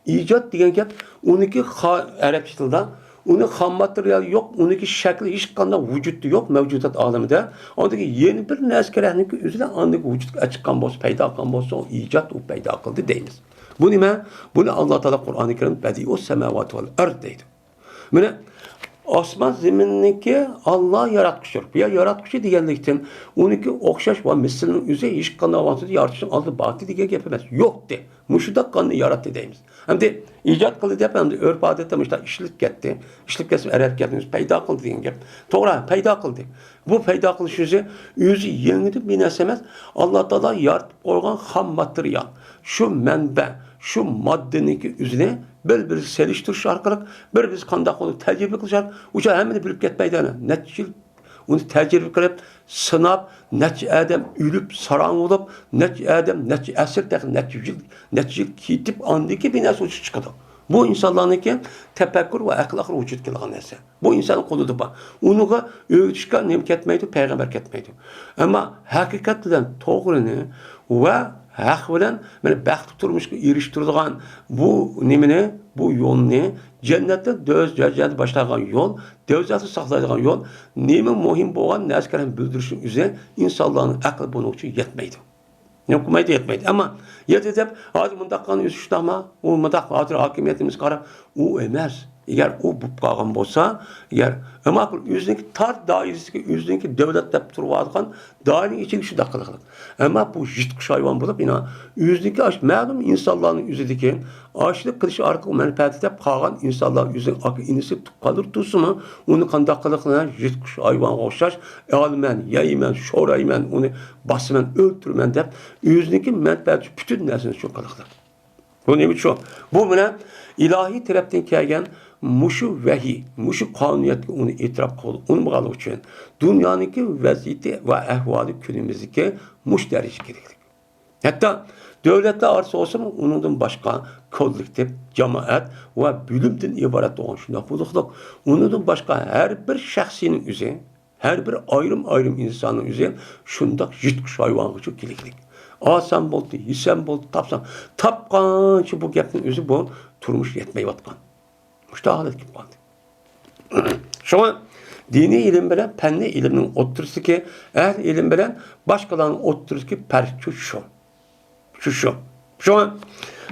ئىجاد دېگەن گەپ ئۇنىڭكى خا-، ئەرەبچە تىلدا ئۇنىڭ خام ماتېرىيالى يوق، ئۇنىڭكى شەكلى ھېچقانداق ۋۇجۇدتا يوق، مەۋجۇدات ئالىمىدە. ئاندىن كېيىن يەنە بىر نەرسە كېرەكنىكى ئۆزىدە ئاندىن ۋۇجۇدقا چىققان بولسا، پەيدا قىلغان بولسا، ئۇ ئىجاد، ئۇ پەيدا قىلدى دەيمىز. بۇ نېمە؟ بۇنى ئاللا تائالا قۇرئانى كەرىم بەدىئۇس سەماۋاتى ۋەل ئەرز دەيدۇ. مانا ئاسمان زېمىننىڭكى ئاللا ياراتقۇچىدۇر. بۇ يەر ياراتقۇچى دېگەنلىكتىن ئۇنىڭكى ئوخشاش ۋە مىسلىنىڭ ئۆزى ھېچقانداق ۋاقىتتا يارىتىشنىڭ ئالدىدا بارتى دېگەن گەپ ئەمەس. يوقتى. مۇشۇنداق قانۇن ياراتتى دەيمىز. ئەمدى ئىجاد قىلدى دەپ ئەمدى ئۆرپ-ئادەتتە مۇشۇنداق ئىشلىتىپ كەتتى. ئىشلىتىپ كەتسە ئەرەب گەپنى پەيدا قىلدى دېگەن گەپ. توغرا، پەيدا قىلدى. بۇ پەيدا قىلىش ئۆزى، ئۆزى يېڭىدىن بىر نەرسە ئەمەس. ئاللا تائالا يارىتىپ قويغان خام ماتېرىيال. شۇ مەنبە، شۇ ماددىنىڭكى ئۆزىنى بىر-بىرىگە سېلىشتۇرۇش ئارقىلىق، بىر-بىرسى قانداق بولۇپ تەجرىبە قىلىش ئارقىلىق، ئۇ چاغ ھەممىنى بىلىپ كەتمەيدۇ ئەنە. نەچچە يىل ئۇنى تەجرىبە قىلىپ، سىناپ، نەچچە ئادەم ئۆلۈپ، ساراڭ بولۇپ، نەچچە ئادەم، نەچچە ئەسىر، تېخى نەچچە يۈز يىل، نەچچە يىل كېتىپ، ئاندىن كېيىن بىر نەرسە ۋۇجۇدقا چىقىدۇ. بۇ ئىنسانلارنىڭكى تەپەككۇر ۋە ئەقىل ئارقىلىق ۋۇجۇدقا كېلىدىغان نەرسە. بۇ ئىنساننىڭ قولىدا بار. ئۇنىڭغا ئۆگىتىشكە نېمە كەتمەيدۇ؟ پەيغەمبەر كەتمەيدۇ. ئەمما ھەقىقەت بىلەن توغرىنى ۋە ھەق بىلەن مانا بەختلىك تۇرمۇشقا ئېرىشتۈرىدىغان بۇ نېمىنى، بۇ يولنى، جەننەتتىن دۆز-، جەننەتتە باشلايدىغان يول، دوزاختا ساقلايدىغان يول، نېمە مۇھىم بولغان نەرسىلەرنى بىلدۈرۈشنىڭ ئۆزى ئىنسانلارنىڭ ئەقلى بۇنىڭ ئۈچۈن يەتمەيدۇ. نېمە قىلمايدۇ، يەتمەيدۇ. ئەمما يەتتى دەپ، ھازىر مۇنداق قىلغان ئۆزى شۇنداقما؟ ئۇ مۇنداق ھازىر ھاكىمىيىتىمىزگە قاراپ، ئۇ ئەمەس. ئەگەر ئۇ بولۇپ قالغان بولسا، ئەگەر ئەمما ئۆزىنىڭكى تار دائىرىسىدىكى، ئۆزىنىڭكى دۆلەت دەپ تۇرۇۋاتقان دائىرىنىڭ ئىچىگە شۇنداق قىلىدۇ. ئەمما بۇ يىرتقۇچ ھايۋان بولۇپ، يەنە ئۆزىنىڭكى ئاش-، مەلۇم ئىنسانلارنىڭ ئۆزىدىكى ئاشلىق قىلىش ئارقىلىق مەنپەئەت دەپ قالغان ئىنسانلار ئۆزىنىڭ ئاكا-ئىنىسى تۇغقانلىرى تۇرسىمۇ، ئۇنى قانداق قىلىقلا يىرتقۇچ ھايۋانغا ئوخشاش، ئالىمەن، يەيمەن، شورايمەن، ئۇنى باسىمەن، ئۆلتۈرىمەن دەپ، ئۆزىنىڭكى مەنپەئەتى ئۈچۈن پۈتۈن نەرسىنى شۇ قىلىقلا. بۇ نېمە ئۈچۈن؟ بۇ بىلەن ئىلاھىي تەرەپتىن كەلگەن مۇشۇ ۋەھىي، مۇشۇ قانۇنىيەتكە ئۇنى ئېتىراپ قىلغىلى ئۇنىمىغانلىقى ئۈچۈن دۇنيانىڭكى ۋەزىيىتى ۋە ئەھۋالى كۈنىمىزدىكى مۇشۇ دەرىجىگە كېلىكلىك. ھەتتا دۆلەتلەر ئارىسىدا بولسىمۇ، ئۇنىڭدىن باشقا كوللېكتىپ، جامائەت ۋە بۆلۈمدىن ئىبارەت بولغان شۇنداق بولۇقلۇق. ئۇنىڭدىن باشقا ھەر بىر شەخسنىڭ ئۆزى، ھەر بىر ئايرىم-ئايرىم ئىنساننىڭ ئۆزى شۇنداق يىرتقۇچ ھايۋانغىچە كېلىكلىك. ئالسام بولدى، يېسەم بولدى، تاپسام، تاپقانچە بۇ گەپنىڭ ئۆزى بۇ تۇرمۇش يەتمەيۋاتقان. مۇشۇنداق ھالەتكە كېلىپ قالدى. شۇڭا دىنىي ئىلىم بىلەن پەننىي ئىلىمنىڭ ئوتتۇرىسىدىكى، ئەھلى ئىلىم بىلەن باشقىلارنىڭ ئوتتۇرىسىدىكى پەرق شۇ، شۇ. شۇ، شۇ. شۇڭا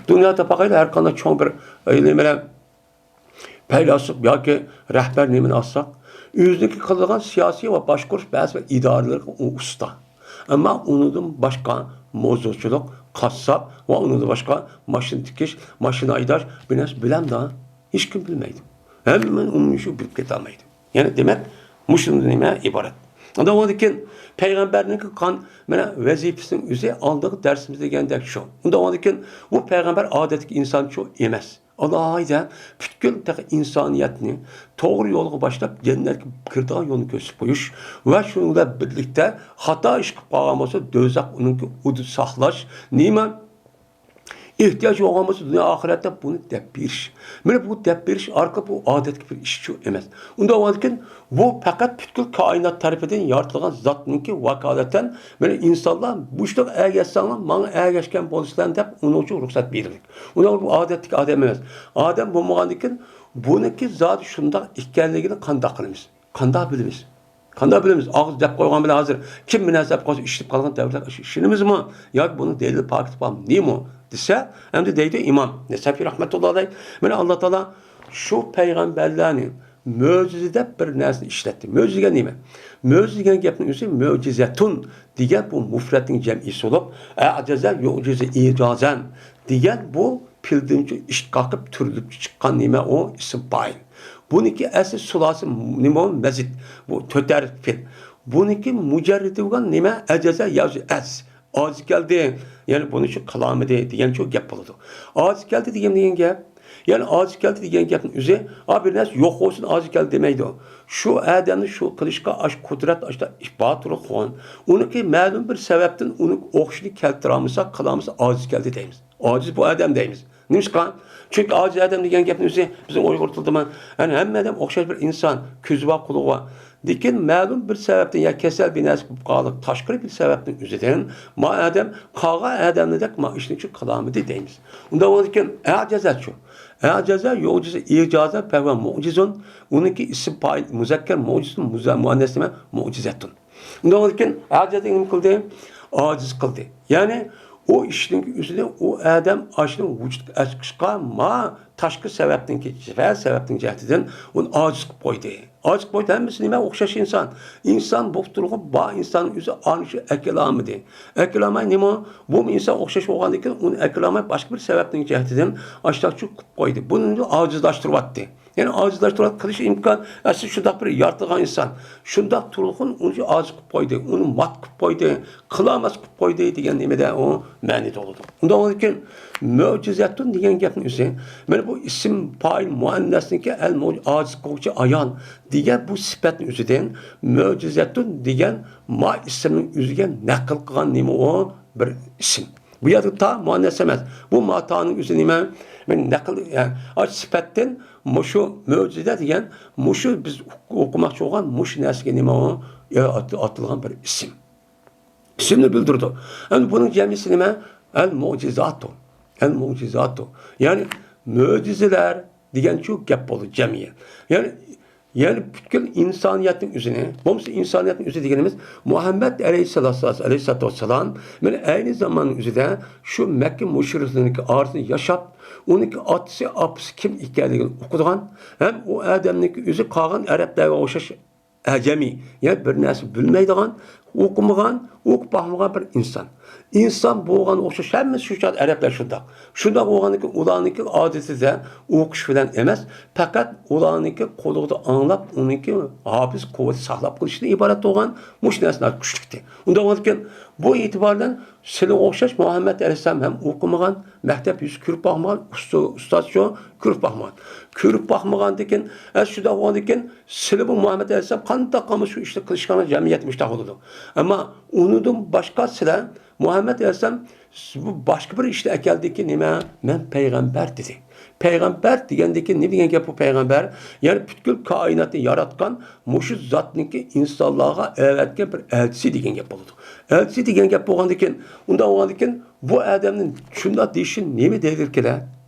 دۇنيادا باقايلى، ھەر قانداق چوڭ بىر ئىلىم بىلەن پەيلاسوپ ياكى رەھبەر نېمىنى ئالساق، ئۆزىنىڭكى قىلىدىغان سىياسىي ۋە باشقۇرۇش بەزى بىر ئىدارىلىرىغا ئۇ ئۇستا. ئەمما ئۇنىڭدىن باشقا موزىچىلىق، قاسساپ ۋە ئۇنىڭدىن باشقا ماشىنا تىكىش، ماشىنا ھەيدەش بىر نەرسە بىلەمدا؟ ھېچكىم بىلمەيدۇ. ھەممىنى ئومۇميۈزلۈك بىلىپ كېتەلمەيدۇ. يەنى دېمەك، مۇشۇندىن نېمە ئىبارەت. ئۇنداق بولغاندىكىن پەيغەمبەرنىڭكى قان، مانا، ۋەزىپىسىنىڭ ئۆزى ئالدىغى دەرسىمىزدە دېگەندەك شۇ. ئۇنداق بولغاندىكىن بۇ پەيغەمبەر ئادەتتىكى ئىنسانچۇ ئەمەس. ئالاھىدە پۈتكۈل تېخى ئىنسانىيەتنى توغرا يولغا باشلاپ، جەننەتكە كىرىدىغان يولنى كۆرسىتىپ قويۇش ۋە شۇنىڭ بىلەن بىرلىكتە خاتا ئىش قىلىپ قالغان بولسا، دوزاخ ئۇنىڭكى ئۇدۇ ساقلاش، نېمە ئېھتىياج بولغان بولسا، دۇنيا ئاخىرەتتە بۇنى دەپ بېرىش. مانا بۇ دەپ بېرىش ئارقىلىق بۇ ئادەتتىكى بىر ئىشچۇ ئەمەس. ئۇنداق بولغاندىكىن، بۇ پەقەت پۈتكۈل كائىنات تەرىپىدىن يارىتىلغان زاتنىڭكى ۋاكالىتەن، مانا ئىنسانلار مۇشۇنىڭغا ئەگەشسەڭلار، ماڭا ئەگەشكەن بولىسىلەر دەپ ئۇنىڭ ئۈچۈن رۇخسەت بېرىلدى. ئۇنىڭ بۇ ئادەتتىكى ئادەم ئەمەس. ئادەم بولمىغاندىكىن، بۇنىڭكى زادى شۇنداق ئىكەنلىكىنى قانداق قىلىمىز؟ قانداق بىلىمىز؟ قانداق بىلىمىز؟ ئاغزى دەپ قويغان بىلەن ھازىر كىم بىر نەرسە دەپ قويسا، ئىشلىپ قالغان دەۋرلەر ئىشىنىمىزمۇ؟ ياكى بۇنىڭ دەلىل پاكىتى بارمۇ؟ نېمە دېسە، ئەمدى دەيدۇ ئىمام نەسەفى رەھمەتۇللا ئەلەيھ، مانا ئاللا تائالا شۇ پەيغەمبەرلەرنى مۆجىزە دەپ بىر نەرسىنى ئىشلەتتى. مۆجىزە دېگەن نېمە؟ مۆجىزە دېگەن گەپنىڭ ئۆزى مۆجىزەتۇن دېگەن بۇ مۇفرەتنىڭ جەمئىسى بولۇپ، ئەجەزە يۇجىزۇ ئىجازەن دېگەن بۇ پىلدىنچۇ ئىشتىقاق قىلىپ تۈرۈلۈپ چىققان نېمە ئۇ؟ ئىسىم پائىل. بۇنىڭكى ئەسلى سۇلاسى نېمە ئۇ؟ مەزىد. بۇ تۆت ھەرپ پېئىل. بۇنىڭكى مۇجەررىدى بولغان نېمە؟ ئەجەزە يەجزۇ ئەجز. ئاجىز كەلدى. يەنى بۇنى شۇ قىلالمىدى دېگەن شۇ گەپ بولىدۇ. ئاجىز كەلدى دېگەن، دېگەن گەپ. يەنى ئاجىز كەلدى دېگەن گەپنىڭ ئۆزى، ئا، بىر نەرسە يوق بولسۇن، ئاجىز كەلدى دېمەيدۇ. شۇ ئادەمنى شۇ قىلىشقا ئاش قۇدرەت، ئاشتا بار تۇرغان. ئۇنىڭكى مەلۇم بىر سەۋەبتىن ئۇنىڭ ئوخشىشىنى كەلتۈرەلمىسە، قىلالمىسا، ئاجىز كەلدى دەيمىز. ئاجىز بۇ ئادەم دەيمىز. نېمىشقا؟ چۈنكى ئاجىز ئادەم دېگەن گەپنىڭ ئۆزى بىزنىڭ ئۇيغۇر تىلىدا مانا، يەنى ھەممە ئادەم ئوخشاش بىر ئىنسان، كۆزى بار، قۇلىقى بار. لېكىن مەلۇم بىر سەۋەبتىن يا كېسەل بىر نەرسە بولۇپ قالدى، تاشقىرى بىر سەۋەبنىڭ ئۆزىدىن ما ئادەم قالغان ئادەملەردەك ما ئىشنى شۇ قىلالمىدى دەيمىز. ئۇنداق بولغاندىكىن ئەجەزەچۇ؟ ئەجەزە يۇجىزۇ ئىجازەن فەھۇۋە مۇجىزۇن. ئۇنىڭكى ئىسىم پائىل مۇزەككەر مۇجىزۇن، مۇزە-، مۇئەننەس نېمە؟ مۇجىزەتۇن. ئۇنداق بولغاندىكىن ئەجەزە نېمە قىلدى؟ ئاجىز قىلدى. يەنى ئۇ ئىشنىڭ ئۆزىنى ئۇ ئادەم ئاشۇنى ۋۇجۇدقا ئەكىشقا ما تاشقى سەۋەبنىڭكى، سەۋەبنىڭ جەھىتىدىن ئۇنى ئاجىز قىلىپ قويدى. ئاجىز قىلىپ قويدى، ھەممىسى نېمە؟ ئوخشاش ئىنسان. ئىنسان بولۇپ تۇرغان بار ئىنساننىڭ ئۆزى ئانا شۇ ئەكىلالمىدى. ئەكىلالماي نېمە؟ بۇمۇ ئىنسان ئوخشاش بولغاندىكىن ئۇنى ئەكىلالماي باشقا بىر سەۋەبنىڭ جەھىتىدىن ئاشۇنداق قىلىپ قويدى. بۇنى ئاجىزلاشتۇرۇۋەتتى. يەنى ئاجىزلاشتۇرۇۋەتتى، قىلىش ئىمكان، ئەسلى شۇنداق بىر يارىتىلغان ئىنسان. شۇنداق تۇرغۇن ئۇنى ئاجىز قىلىپ قويدى، ئۇنى مات قىلىپ قويدى، قىلالماس قىلىپ قويدى دېگەن نېمىدە ئۇ مەنىدە بولىدۇ. ئۇنداق بولغاندىكىن مۆجىزەتۇن دېگەن گەپنىڭ ئۆزى، مانا بۇ ئىسىم پائىل مۇئەننەسنىڭكى ئەل مۆ-، ئاجىز قىلغۇچى ئايان دېگەن بۇ سۈپەتنىڭ ئۆزىدىن مۆجىزەتۇن دېگەن ما ئىسىمنىڭ ئۆزىگە نەقىل قىلغان نېمە ئۇ؟ بىر ئىسىم. بۇ يەردە تا مۇئەننەس ئەمەس. بۇ ما تانىڭ ئۆزى نېمە؟ مەن نەقىل، يەنى ئاشۇ سۈپەتتىن مۇشۇ مۆجىزە دېگەن، مۇشۇ بىز ئوقۇماقچى بولغان مۇشۇ نەرسىگە نېمە ئۇ؟ يا ئات-، ئاتىلغان بىر ئىسىم. ئىسىمنى بىلدۈرىدۇ. ئەمدى بۇنىڭ جەمئىسى نېمە؟ ئەل مۇجىزاتۇ. ئەل مۇجىزاتۇ. يەنى مۆجىزىلەر دېگەنچۇ گەپ بولدى، جەمئىيەت. يەنى يەنى پۈتكۈل ئىنسانىيەتنىڭ ئۆزىنى، بولمىسا ئىنسانىيەتنىڭ ئۆزى دېگىنىمىز مۇھەممەد ئەلەيھىسسالاتۇ، ئەلەيھىسسالاتۇ ۋەسسالام، مانا ئەينى زاماننىڭ ئۆزىدە شۇ مەككە مۇشرىكلىرىنىڭكى ئارىسىنى ياشاپ، ئۇنىڭكى ئاتىسى، ئاپىسى كىم ئىكەنلىكىنى ئۇقىدىغان ھەم ئۇ ئادەمنىڭكى ئۆزى قالغان ئەرەبلەرگە ئوخشاش ئەجەمىي، يەنى بىر نەرسە بىلمەيدىغان، ئوقۇمىغان، ئوقۇپ باقمىغان بىر ئىنسان. ئىنسان بولغان ئوخشاش، ھەممىسى شۇ چاغدا ئەرەبلەر شۇنداق. شۇنداق بولغاندىكىن ئۇلارنىڭكى ئادىتىدە ئوقۇش بىلەن ئەمەس، پەقەت ئۇلارنىڭكى قۇلىقىدا ئاڭلاپ، ئۇنىڭكى ھاپىز قۇۋۋىتى ساقلاپ قېلىشتىن ئىبارەت بولغان مۇشۇ نەرسىلەر كۈچلۈكتى. ئۇنداق بولغاندىكىن بۇ ئېتىبار بىلەن سىلىگە ئوخشاش مۇھەممەد ئەلەيھىسسالام ھەم ئوقۇمىغان، مەكتەپ يۈزى كۆرۈپ باقمىغان، ئۇستا-، ئۇستازچۇ كۆرۈپ باقمىغان. كۆرۈپ باقمىغاندىكىن، ئە، شۇنداق بولغاندىكىن، سىلى بۇ مۇھەممەد ئەلەيھىسسالام قانداق قىلمىسا شۇ ئىشنى قىلىشقا جەمئىيەت مۇشتاق بولىدۇ. ئەمما ئۇنىڭدىن باشقا سىلەر مۇھەممەد ئەلەيھىسسالام بۇ باشقا بىر ئىشنى ئەكەلدىكى نېمە؟ مەن پەيغەمبەر دېدى. پەيغەمبەر دېگەندىكى نېمە دېگەن گەپ بۇ پەيغەمبەر؟ يەنى پۈتكۈل كائىناتنى ياراتقان مۇشۇ زاتنىڭكى ئىنسانلارغا ئەۋەتكەن بىر ئەلچىسى دېگەن گەپ بولىدۇ. ئەلچىسى دېگەن گەپ بولغاندىكىن، ئۇنداق بولغاندىكىن بۇ ئادەمنىڭ شۇنداق دېيىشى نېمە دەيدىكىلە؟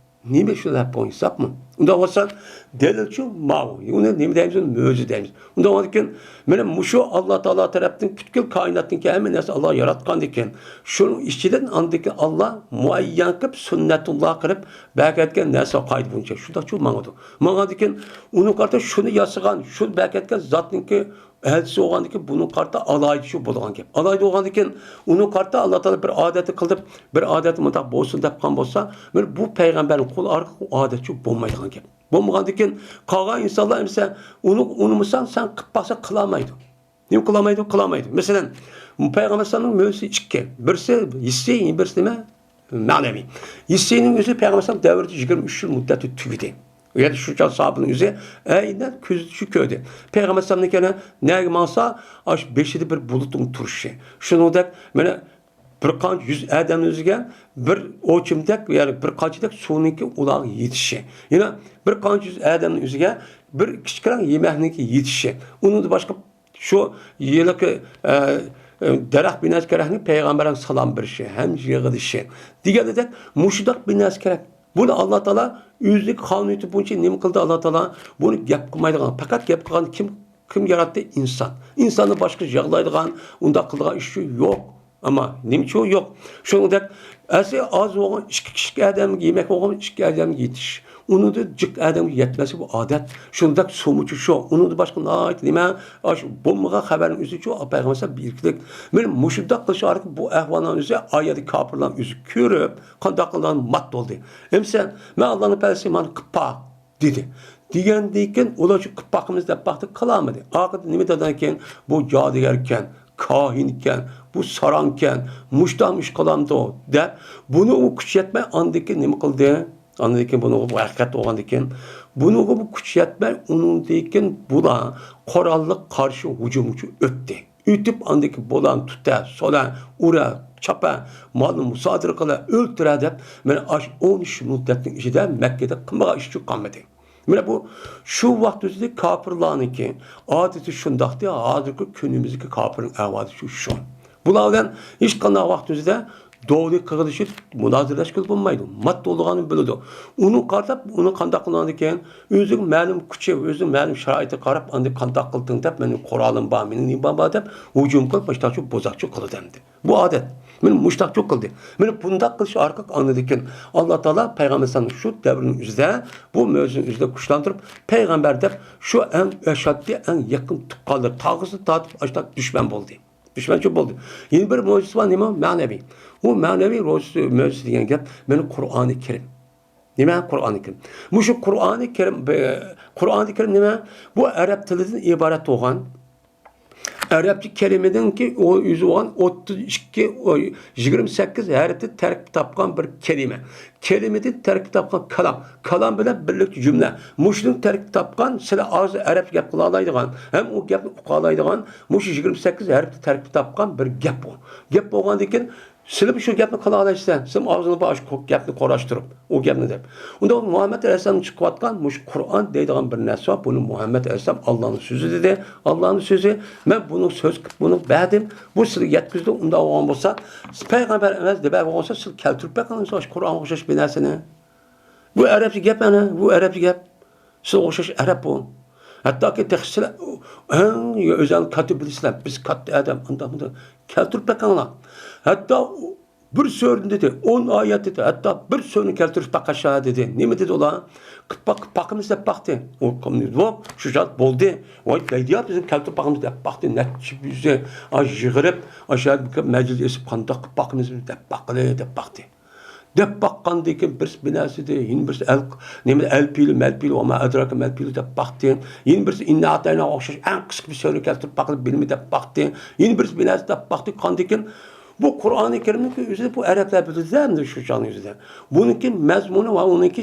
نېمە شۇ دەپ قويساقمۇ؟ ئۇنداق بولسا، دەلىلچۇ ماۋۇ. ئۇنى نېمە دەيمىز؟ ئۇنى مۆجىزە دەيمىز. ئۇنداق بولغاندىكىن، مانا مۇشۇ ئاللا تائالا تەرەپتىن پۈتكۈل كائىناتنىڭكى ھەممە نەرسە ئاللا ياراتقاندىكىن، شۇنىڭ ئىچىدىن ئاندىكى ئاللا مۇئەييەن قىلىپ، سۈننەتۇللا قىلىپ بەركەتكەن نەرسە قائىدە بويىچە شۇنداقچۇ ماڭىدۇ. ماڭغاندىكىن، ئۇنىڭ قارىتا شۇنى ياسىغان، شۇ بەركەتكەن زاتنىڭكى ئەلچىسى بولغاندىكىن، بۇنىڭ قارتا ئالاھىدە شۇ بولغان گەپ. ئالاھىدە بولغاندىكىن، ئۇنىڭ قارتا ئاللا تائالا بىر ئادەتنى قىلدى، بىر ئادەتنى مۇنداق بولسۇن دەپ قىلغان بولسا، مانا بۇ پەيغەمبەرنىڭ قولى ئارقىلىق ئۇ ئادەت شۇ بولمايدىغان گەپ. بولمىغاندىكىن، قالغان ئىنسانلار ئەمسە ئۇنى ئۇنىمىساڭ، سەن قىلىپ باقسا قىلالمايدۇ. نېمە قىلالمايدۇ؟ قىلالمايدۇ. مەسىلەن، پەيغەمبەر ئەلەيھىسسالامنىڭ مۆجىزىسى ئىككى. بىرسى ھېسسىي، بىرسى نېمە؟ مەنىۋى. ھېسسىينىڭ ئۆزى پەيغەمبەر ئەلەيھىسسالام دەۋرىدە يىگىرمە ئۈچ يىل مۇددەتتە تۈگىدى. يەنى شۇ چاغ ساھابىنىڭ ئۆزى ئەينەن كۆزى شۇ كۆردى. پەيغەمبەر ئەلەيھىسسالامنىڭ يەنە نەگە ماڭسا، ئاش بېشىدا بىر بۇلۇتنىڭ تۇرۇشى. شۇنىڭدەك مانا بىر قانچە يۈز ئادەمنىڭ ئۆزىگە بىر ئوچۇمدەك، يەنى بىر قانچىدەك سۇنىڭكى ئۇلارغا يېتىشى. يەنە بىر قانچە يۈز ئادەمنىڭ ئۆزىگە بىر كىچىككىنە يېمەكنىڭكى يېتىشى. ئۇنىڭدىن باشقا شۇ ھېلىقى، ئە، ئە، دەرەخ بىنەسى كەرەخنى پەيغەمبەر سالام بېرىشى، ھەم يىغىلىشى دېگەندەك مۇشۇنداق بىنەسى كەرەك. بۇنى ئاللا تائالا ئۆزىنىڭ قانۇنىيىتى بويىچە نېمە قىلدى؟ ئاللا تائالا بۇنى گەپ قىلمايدىغان، پەقەت گەپ قىلغان كىم؟ كىم ياراتتى؟ ئىنسان. ئىنساندىن باشقا يىغلايدىغان، ئۇنداق قىلىدىغان ئىش يوق. ئەمما نېمە ئۈچۈن يوق؟ شۇنىڭدەك ئەسلى ئاز بولغان ئىككى كىشىلىك ئادەمگە، يېمەك بولغان ئىككى ئادەمگە يېتىش. ئۇنىڭدىن جىق ئادەمگە يەتمەسلىك بۇ ئادەت. شۇنداق سۇمۇچۇ شۇ. ئۇنىڭدىن باشقا ناھايىتى نېمە، ئاش بولمىغان خەۋەرنىڭ ئۆزىچۇ پەيغەمبەر بىركىلىك. مانا مۇشۇنداق قىلىش ئارقىلىق بۇ ئەھۋالنىڭ ئۆزى ئايەتتە كاپىرلارنىڭ ئۆزى كۆرۈپ، قانداق قىلغان مات بولدى. ئەمسە مەن ئاللانىڭ پەرىشتىسى مانا قىلىپ باق دېدى. دېگەندىن كېيىن ئۇلار شۇ قىلىپ باقىمىز دەپ باقتى، قىلالمىدى. ئاخىرىدا نېمە دېگەنكىن، بۇ جادۇگەركەن، كاھىنكەن، بۇ ساراڭكەن، مۇشتام ئىش قىلامدۇ دەپ، بۇنى ئۇ كۈچ يەتمەي ئاندىن كېيىن نېمە قىلدى؟ ئاندىن كېيىن بۇنىڭغا بۇ ھەقىقەت بولغاندىن كېيىن، بۇنىڭغا بۇ كۈچ يەتمەي ئۇنىڭدىن كېيىن بۇلار قوراللىق قارشى ھۇجۇمغا ئۆتتى. ئۆتۈپ ئاندىن كېيىن بۇلارنى تۇتە، سولا، ئۇرە، چاپا، مالنى مۇسادىرە قىلە، ئۆلتۈرە دەپ، مانا ئاشۇ ئون ئۈچ مۇددەتنىڭ ئىچىدە مەككىدە قىلمىغان ئىش قالمىدى. مانا بۇ شۇ ۋاقىت ئۆزىدە كاپىرلارنىڭكى ئادىتى شۇنداقتى، ھازىرقى كۈنىمىزدىكى كاپىرنىڭ ئەھۋالى شۇ، شۇ. بۇلار بىلەن ھېچقانداق ۋاقىت ئۆزىدە دولى قىغىلىشىپ، مۇنازىرىلەشكىلى بولمايدۇ. مات بولىدىغاننى بىلىدۇ. ئۇنى قاراپ، ئۇنى قانداق قىلىدىكەن؟ ئۆزىنىڭ مەلۇم كۈچى، ئۆزىنىڭ مەلۇم شارائىتىغا قاراپ، ئاندىن قانداق قىلدىڭ دەپ، مېنىڭ قورالىم بار، مېنىڭ نېمەم بار دەپ، ھۇجۇم قىلىپ، مۇشتاقچۇ بوزاقچۇ قىلىدۇ ئەمدى. بۇ ئادەت. مانا مۇشتاقچۇ قىلدى. مانا بۇنداق قىلىش ئارقىلىق ئاندىن كېيىن ئاللا تائالا پەيغەمبەر ئەلەيھىسسالامنى شۇ دەۋرنىڭ ئۆزىدە، بۇ مۆجىزىنىڭ ئۆزىدە كۈچلەندۈرۈپ، پەيغەمبەر دەپ شۇ ئەڭ ئەشەددىي، ئەڭ يېقىن تۇغقانلىرى، تاغىسىدىن تارتىپ ئاشۇنداق دۈشمەن بولدى. دۈشمەنچۇ بولدى. يەنە بىر مۆجىزە بار، نېمە؟ مەنىۋى. ئۇ مەنىۋى روزى، مۆجىزە دېگەن گەپ، مانا قۇرئانى كەرىم. نېمە؟ قۇرئانى كەرىم. مۇشۇ قۇرئانى كەرىم، بە-، قۇرئانى كەرىم نېمە؟ بۇ ئەرەب تىلىدىن ئىبارەت بولغان، ئەرەبچە كەلىمىدىنكى ئۆزى بولغان ئوتتۇز ئىككى، يىگىرمە سەككىز ھەرپتىن تەركىب تاپقان بىر كەلىمە. كەلىمىدىن تەركىب تاپقان كالام. كالام بىلەن بىرلىكتە جۈملە. مۇشۇنىڭ تەركىب تاپقان، سىلەر ئاغزى ئەرەبچە گەپ قىلالايدىغان، ھەم ئۇ گەپنى ئۇقالايدىغان، مۇشۇ يىگىرمە سەككىز ھەرپتىن تەركىب تاپقان بىر گەپ بۇ. گەپ بولغاندىكىن، سىلىمۇ شۇ گەپنى قىلالايسىلەر، سىلىم ئاغزىڭلار بار شۇ گەپنى قۇراشتۇرۇپ، ئۇ گەپنى دەپ. ئۇنداق مۇھەممەد ئەلەيھىسسالام چىقىۋاتقان مۇشۇ قۇرئان دەيدىغان بىر نەرسە بار. بۇنى مۇھەممەد ئەلەيھىسسالام ئاللانىڭ سۆزى دېدى. ئاللانىڭ سۆزى، مەن بۇنى سۆز قىلىپ بۇنى بەردىم. بۇ سىلەرگە يەتكۈزدى. ئۇنداق بولغان بولسا، پەيغەمبەر ئەمەس دەپ بولغان بولسا، سىلەر كەلتۈرۈپ بېقىڭلار شۇ قۇرئانغا ئوخشاش بىر نەرسىنى. بۇ ئەرەبچە گەپ ئەنە، بۇ ئەرەبچە گەپ. سىزگە ئوخشاش ئەرەب بۇ. ھەتتاكى تېخى سىلەر ئەڭ ئۆزۈڭلار كاتتا بىلىسىلەر، بىز كاتتا ئادەم، ئانداق مۇنداق. كەلتۈرۈپ بېقىڭلار. ھەتتا بىر سۈرىنى دېدى، ئون ئايەت دېدى، ھەتتا بىر سۈرىنى كەلتۈرۈپ باقاشا دېدى. نېمە دېدى ئۇلار؟ قىلىپ باق-، باقىمىز دەپ باقتى. ئۇ قىلمىدى. شۇ زات بولدى. ۋاي دەيدۇ يا، بىزنى كەلتۈرۈپ باقىمىز دەپ باقتى. نەچچە يۈزى ئاش يىغىرىپ، ئاشۇ يەردە مەجلىس ئېچىپ قانداق قىلىپ باقىمىز دەپ باققىلى دەپ باقتى. دەپ باققاندىن كېيىن بىرسى بىر نەرسە دېدى، يەنە بىرسى ئەل، نېمە، ئەلپىلۇ، مەلپىلۇ، ۋە ما ئەدراكە مەلپىلۇ دەپ باقتى. يەنە بىرسى ئىننا ئەتەيناغا ئوخشاش ئەڭ قىسقا بىر سۈرە كەلتۈرۈپ باققىلى بىلىمەن دەپ باقتى. يەنە بىرسى بىر نەرسە دەپ باقتى. قاندىن كېيىن بۇ قۇرئانى كەرىمنىڭكى ئۆزىدە بۇ ئەرەبلەر بىلىدۇ ئەمدى شۇ چاغنىڭ ئۆزىدە. بۇنىڭكى مەزمۇنى ۋە ئۇنىڭكى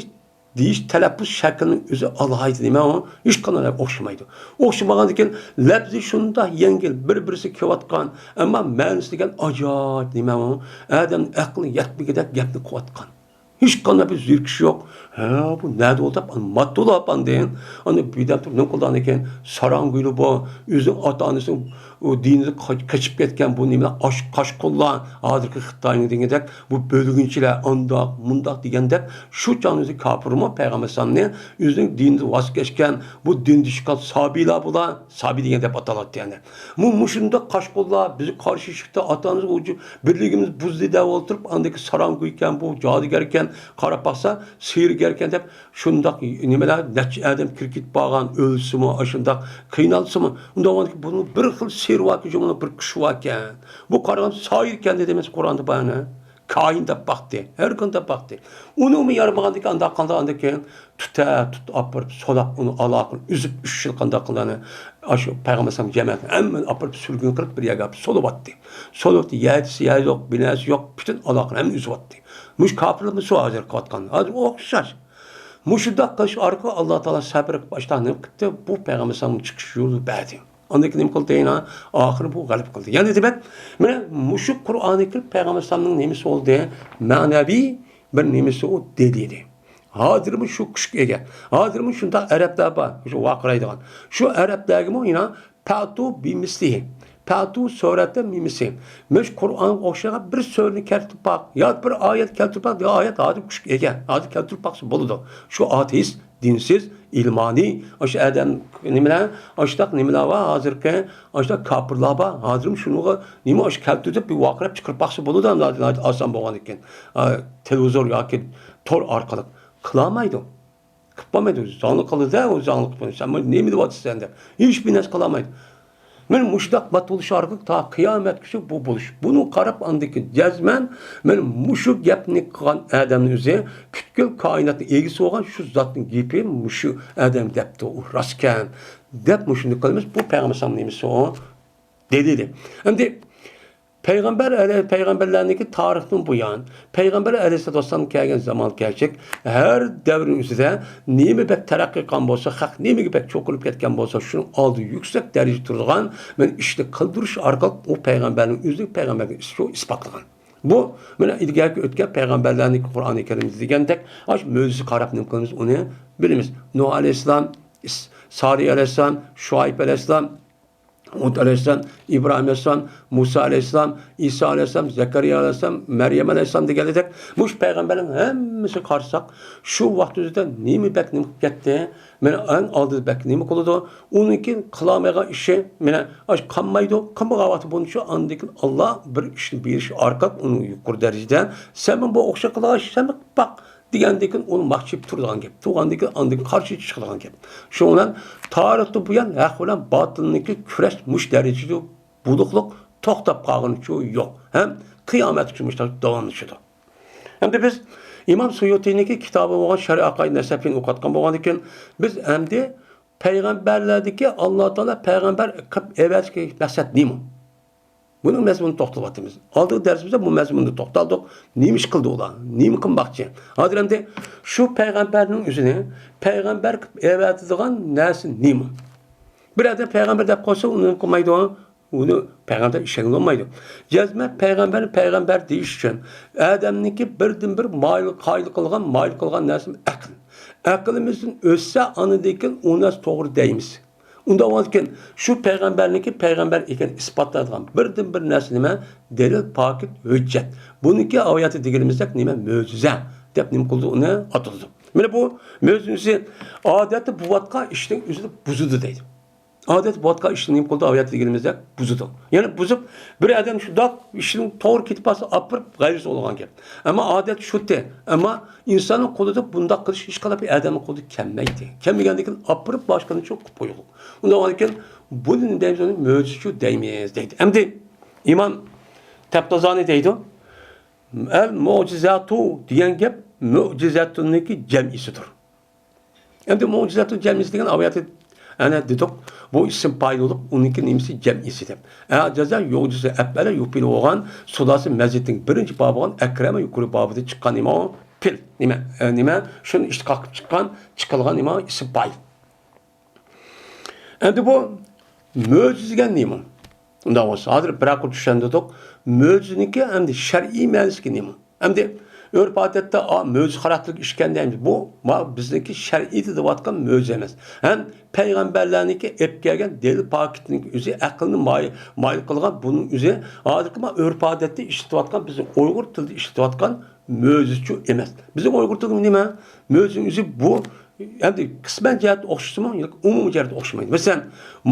دېيىش تەلەپپۇز شەكلىنىڭ ئۆزى ئالاھىدە نېمە ئۇ؟ ھېچقانداق ئوخشىمايدۇ. ئوخشىمىغاندىكىن لەپزى شۇنداق يەڭگىل، بىر-بىرسىگە كېلىۋاتقان، ئەمما مەنىسى دېگەن ئاجايىپ نېمە ئۇ؟ ئادەمنىڭ ئەقلى يەتمىگۈدەك گەپنى قىلىۋاتقان. ھېچقانداق بىر زېرىكىش يوق. ھە، بۇ نەدە ئولتۇرۇپ، ئانا ماتتۇلا ئاپاندىن، ئانا بىردەم تۇرۇپ نېمە قىلىدىغاندىكىن، ساراڭگۈيلى بۇ، ئۆزىنىڭ ئاتا-ئانىسىنىڭ ئۇ دىنىدىن قاچ-، قېچىپ كەتكەن بۇ نېمىلەر، ئاش-، قاشقۇنلار، ھازىرقى خىتاينىڭ دېگەندەك، بۇ بۆلگۈنچىلەر، ئانداق، مۇنداق دېگەندەك، شۇ چاغنىڭ ئۆزى كاپىرمۇ پەيغەمبەر ئەلەيھىسسالامنى ئۆزىنىڭ دىنىدىن ۋاز كەچكەن، بۇ دىندىن چىققان سابىيلار بۇلار، سابىي دېگەن دەپ ئاتالاتتى يەنە. مۇ-، مۇشۇنداق قاشقۇنلار، بىزگە قارشى چىقتى، ئاتا-ئانىمىزغا ھۇجۇم، بىرلىكىمىزنى بۇزدى دەپ ئولتۇرۇپ، ئاندىكى ساراڭگۈيكەن، بۇ جادۇگەركەن، قاراپ باقسا، سېھىرگەركەن دەپ، شۇنداق نېمىلەر، نەچچە ئادەم كىرىپ كېتىپ بارغان، ئۆلسىمۇ، ئاشۇنداق قىينالسىمۇ، ئۇنداق بولغاندىكىن بۇنىڭ بىر خىل سېھرى باركەن، بۇنىڭ بىر كۈچى باركەن. بۇ قارىغاندا ساھىر ئىكەن دېدى، مەسىلەن، قۇرئاندا بارنى. كاھىن دەپ باقتى، ھەر كۈن دەپ باقتى. ئۇنىڭمۇ يارىمىغاندىكىن ئانداق قىلدى، ئاندىن كېيىن تۇتە، تۇت ئاپىرىپ سولاپ، ئۇنى ئالاقىنى ئۈزۈپ، ئۈچ يىل قانداق قىلدى، ئاشۇ پەيغەمبەر ئەلەيھىسسالام جەمەتنى ھەممىنى ئاپىرىپ سۈرگۈن قىلىپ بىر يەرگە ئاپىرىپ سولىۋەتتى. سولىۋەتتى، يەر، يەر يوق، بىناسى يوق، پۈتۈن ئالاقىنى ھەممىنى ئۈزۈۋەتتى. مۇشۇ كاپىرلارمۇ شۇ ھازىر قىلىۋاتقان. ھازىر ئوخشاش. مۇشۇنداق قىلىش ئارقىلىق ئاللا تائالا سەبرى قىلىپ ئاشۇنداق نېمە قىپتۇ، بۇ پەيغەمبەر ئەلەيھىسسالامغا چىقىش يولىنى بەردى. ئاندىن كېيىن نېمە قىلدى؟ يەنە ئاخىرى بۇ غەلىبە قىلدى. يەنە دېمەك، مانا مۇشۇ قۇرئانى كەرىم پەيغەمبەر ئەلەيھىسسالامنىڭ نېمىسى بولدى؟ مەنەۋى بىر نېمىسى ئۇ دەلىلى. ھازىرمۇ شۇ كۈچكە ئىگە. ھازىرمۇ شۇنداق ئەرەبلەر بار، شۇ ۋارقىرايدىغان. شۇ ئەرەبلەرگىمۇ يەنە پەتۇ بىمىسلىھى. پەتۇ سۈرەتە مىمىسى. مۇشۇ قۇرئانغا ئوخشىغان بىر سۈرىنى كەلتۈرۈپ باق. يا بىر ئايەت كەلتۈرۈپ باق. يا ئايەت ھازىر كۈچكە ئىگە. ھازىر كەلتۈرۈپ باقسا بولىدۇ. شۇ ئاتېئىست، دىنسىز، ئىلمانىي، ئاشۇ ئادەم نېمىلەر، ئاشۇنداق نېمىلەر بار ھازىرقى، ئاشۇنداق كاپىرلار بار. ھازىرمۇ شۇنىڭغا نېمە ئاشۇ كەلتۈردى، بىر ۋارقىراپ چىقىرىپ باقسا بولىدۇ، ناھايىتى ئاسان بولغاندىكىن. ئا، تېلېۋىزور ياكى تور ئارقىلىق. قىلالمايدۇ. قىلىپ بولمايدۇ. زاڭلىق قىلىدۇ-دە، ئۇ زاڭلىق قىلىدۇ. سەن بۇ نېمە دەۋاتىسەن دەپ. ھېچبىر نەرسە قىلالمايدۇ. مانا مۇشۇنداق مات بولۇش ئارقىلىق تا قىيامەتكىچە بۇ بولۇش. بۇنى قاراپ ئاندىن كېيىن جەزمەن مانا مۇشۇ گەپنى قىلغان ئادەمنىڭ ئۆزى پۈتكۈل كائىناتنىڭ ئىگىسى بولغان شۇ زاتنىڭ گېپى مۇشۇ ئادەم دەپتۇ، ئۇ راستكەن دەپ مۇشۇنى قىلىمىز. بۇ پەيغەمبەر ئەلەيھىسسالام نېمىسى ئۇ؟ دەلىلى. ئەمدى پەيغەمبەر ئەلەي-، پەيغەمبەرلەرنىڭكى تارىختىن بۇيان، پەيغەمبەر ئەلەيھىسسالام كەلگەن زامانغا كەلچەك، ھەر دەۋرنىڭ ئۆزىدە نېمە بەك تەرەققىي قىلغان بولسا، خەق نېمىگە بەك چوقۇنۇپ كەتكەن بولسا، شۇنىڭ ئالدىدا يۈكسەك دەرىجىدە تۇرىدىغان مانا ئىشنى قىلدۇرۇش ئارقىلىق ئۇ پەيغەمبەرنىڭ ئۆزىنى پەيغەمبەرگە ئىس-، ئىسپاتلىغان. بۇ مانا ئىلگەركى ئۆتكەن پەيغەمبەرلەرنىڭكى قۇرئانى كەرىمدە دېگەندەك، ئاشۇ مۆجىزىگە قاراپ نېمە قىلىمىز، ئۇنى بىلىمىز. نۇھ ئەلەيھىسسالام، ئىس-، سالىھ ئەلەيھىسسالام، شۇئەيب ئەلەيھىسسالام، ھۇد ئەلەيھىسسالام، ئىبراھىم ئەلەيھىسسالام، مۇسا ئەلەيھىسسالام، ئىسا ئەلەيھىسسالام، زەكەرىيا ئەلەيھىسسالام، مەريەم ئەلەيھىسسالام دېگەندەك، مۇشۇ پەيغەمبەرنىڭ ھەممىسىگە قارىساق، شۇ ۋاقىت ئۆزىدە نېمە بەك نېمە قىلىپ كەتتى؟ مانا ئەڭ ئالدىدا بەك نېمە قىلىدۇ؟ ئۇنىڭكى قىلالمايدىغان ئىشى، مانا ئاشۇ قالمايدۇ، قىلمىغان ۋاقتى بويىچە ئاندىن كېيىن ئاللا بىر ئىشنى بېرىش ئارقىلىق ئۇنى يۇقىرى دەرىجىدە، سەن بۇ ئوخشاش قىلىدىغان ئىشنى سەن قىلىپ باق. دېگەندىن كېيىن ئۇنى ماخشىپ تۇرىدىغان گەپ. تۇرغاندىن كېيىن ئاندىن قارشى چىقىدىغان گەپ. شۇنىڭ بىلەن تارىختىن بۇيان ھەق بىلەن باتىلنىڭكى كۈرەش مۇشۇ دەرىجىدە بولۇقلۇق توختاپ قالغىنىچۇ يوق. ھەم قىيامەتكىچە مۇشۇنداق داۋاملىشىدۇ. ئەمدى بىز ئىمام سۇيۇتىنىڭكى كىتابى بولغان شەرھى ئەقايىد نەسەفىنى ئوقۇۋاتقان بولغاندىن كېيىن، بىز ئەمدى پەيغەمبەرلەردىكى ئاللا تائالا پەيغەمبەر قىلىپ ئەۋەتكەن مەقسەت نېمە؟ بۇنىڭ مەزمۇنىنى توختىلىۋاتىمىز. ئالدىنقى دەرسىمىزدە بۇ مەزمۇندا توختالدۇق. نېمە ئىش قىلدى ئۇلار؟ نېمە قىلماقچى؟ ھازىر ئەمدى شۇ پەيغەمبەرنىڭ ئۆزىنى پەيغەمبەر قىلىپ ئەۋەتىدىغان نەرسە نېمە؟ بىر ئادەم پەيغەمبەر دەپ قويسا، ئۇنى نېمە قىلمايدۇ؟ ئۇنى پەيغەمبەر ئىشەنگىلى بولمايدۇ. جەزمەن پەيغەمبەرنى پەيغەمبەر دېيىش ئۈچۈن ئادەمنىڭكى بىردىنبىر مايىل، قايىل قىلغان، مايىل قىلغان نەرسە ئەقىل. ئەقلىمىزدىن ئۆتسە، ئاندىن كېيىن ئۇ نەرسە توغرا دەيمىز. ئۇنداق بولغاندىكىن، شۇ پەيغەمبەرنىڭكى پەيغەمبەر ئىكەنلىكىنى ئىسپاتلايدىغان بىردىنبىر نەرسە نېمە؟ دەلىل، پاكىت، ھۆججەت. بۇنىڭكى ئايەتتە دېگىنىمىزدەك نېمە؟ مۆجىزە دەپ نېمە قىلىدۇ؟ ئۇنى ئاتىلىدۇ. مانا بۇ مۆجىزىسى ئادەتتە بولۇۋاتقان ئىشنىڭ ئۆزىنى بۇزىدۇ دەيدۇ. ئادەتتە بولۇۋاتقان ئىشنى نېمە قىلىدۇ؟ ئايەتتە دېگىنىمىزدەك بۇزىدۇ. يەنى بۇزۇپ، بىر ئادەم شۇنداق ئىشنىڭ توغرا كېتىپ قالسا، ئاپىرىپ غەيرىسى بولغان گەپ. ئەمما ئادەت شۇتى. ئەمما ئىنساننىڭ قولىدا بۇنداق قىلىش ھېچقانداق بىر ئادەمنىڭ قولىدا كەلمەيتتى. كەلمىگەندىن كېيىن ئاپىرىپ باشقىنى شۇ قىلىپ قويغۇلۇق. ئۇنداق بولغاندىكىن بۇنى نېمە دەيمىز؟ ئۇنى مۆجىزىچۇ دەيمىز دەيدۇ. ئەمدى ئىمام تەپتازانى دەيدۇ، ئەل مۆجىزاتۇ دېگەن گەپ مۆجىزەتۇننىڭكى جەمئىسىدۇر. ئەمدى مۆجىزەتۇن جەمئىسى دېگەن ئايەتتە ئەنە دېدۇق، بۇ ئىسىم پايىل بولۇپ، ئۇنىڭكى نېمىسى جەمئىسى دەپ. ئەجازە، يۇجىزۇ، ئەپئەلە، يۇپئىلۇ بولغان سۇلاسى مەزىدنىڭ بىرىنچى بابى بولغان ئەكرەمە يۇقىرى بابىدا چىققان نېمە ئۇ؟ پىل. نېمە، ئە، نېمە، شۇنى ئىشتە قاقىپ چىققان، چىقىلغان نېمە، ئىسى باي. ئەمدى بۇ مۆجىزە دېگەن نېمە؟ ئۇنداق بولسا، ھازىر بىر قۇر چۈشەندۈردۇق. مۆجىزىنىڭكى ئەمدى شەرئىي مەنىسى نېمە؟ ئەمدى ئۆرپ-ئادەتتە، «ئا، مۆجىزە خاراكتېرلىك ئىشكەن» دەيمىز. بۇ، ما، بىزنىڭكى شەرئىيەتتە دەۋاتقان مۆجىزە ئەمەس. ھەم پەيغەمبەرلەرنىڭكى ئېلىپ كەلگەن دەلىل پاكىتىنىڭ ئۆزى ئەقىلنى ماي-، مايىل قىلغان، بۇنىڭ ئۆزى ھازىرقى ما ئۆرپ-ئادەتتە ئىشلىتىۋاتقان، بىزنىڭ ئۇيغۇر تىلىدا ئىشلىتىۋاتقان مۆجىزىچۇ ئەمەس. بىزنىڭ ئۇيغۇر تىلىدا نېمە؟ مۆجىزىنىڭ ئۆزى بۇ، ئەمدى قىسمەن جەھەتتە ئوخشىسىمۇ، ياكى ئومۇمىي جەھەتتە ئوخشىمايدۇ. مەسىلەن،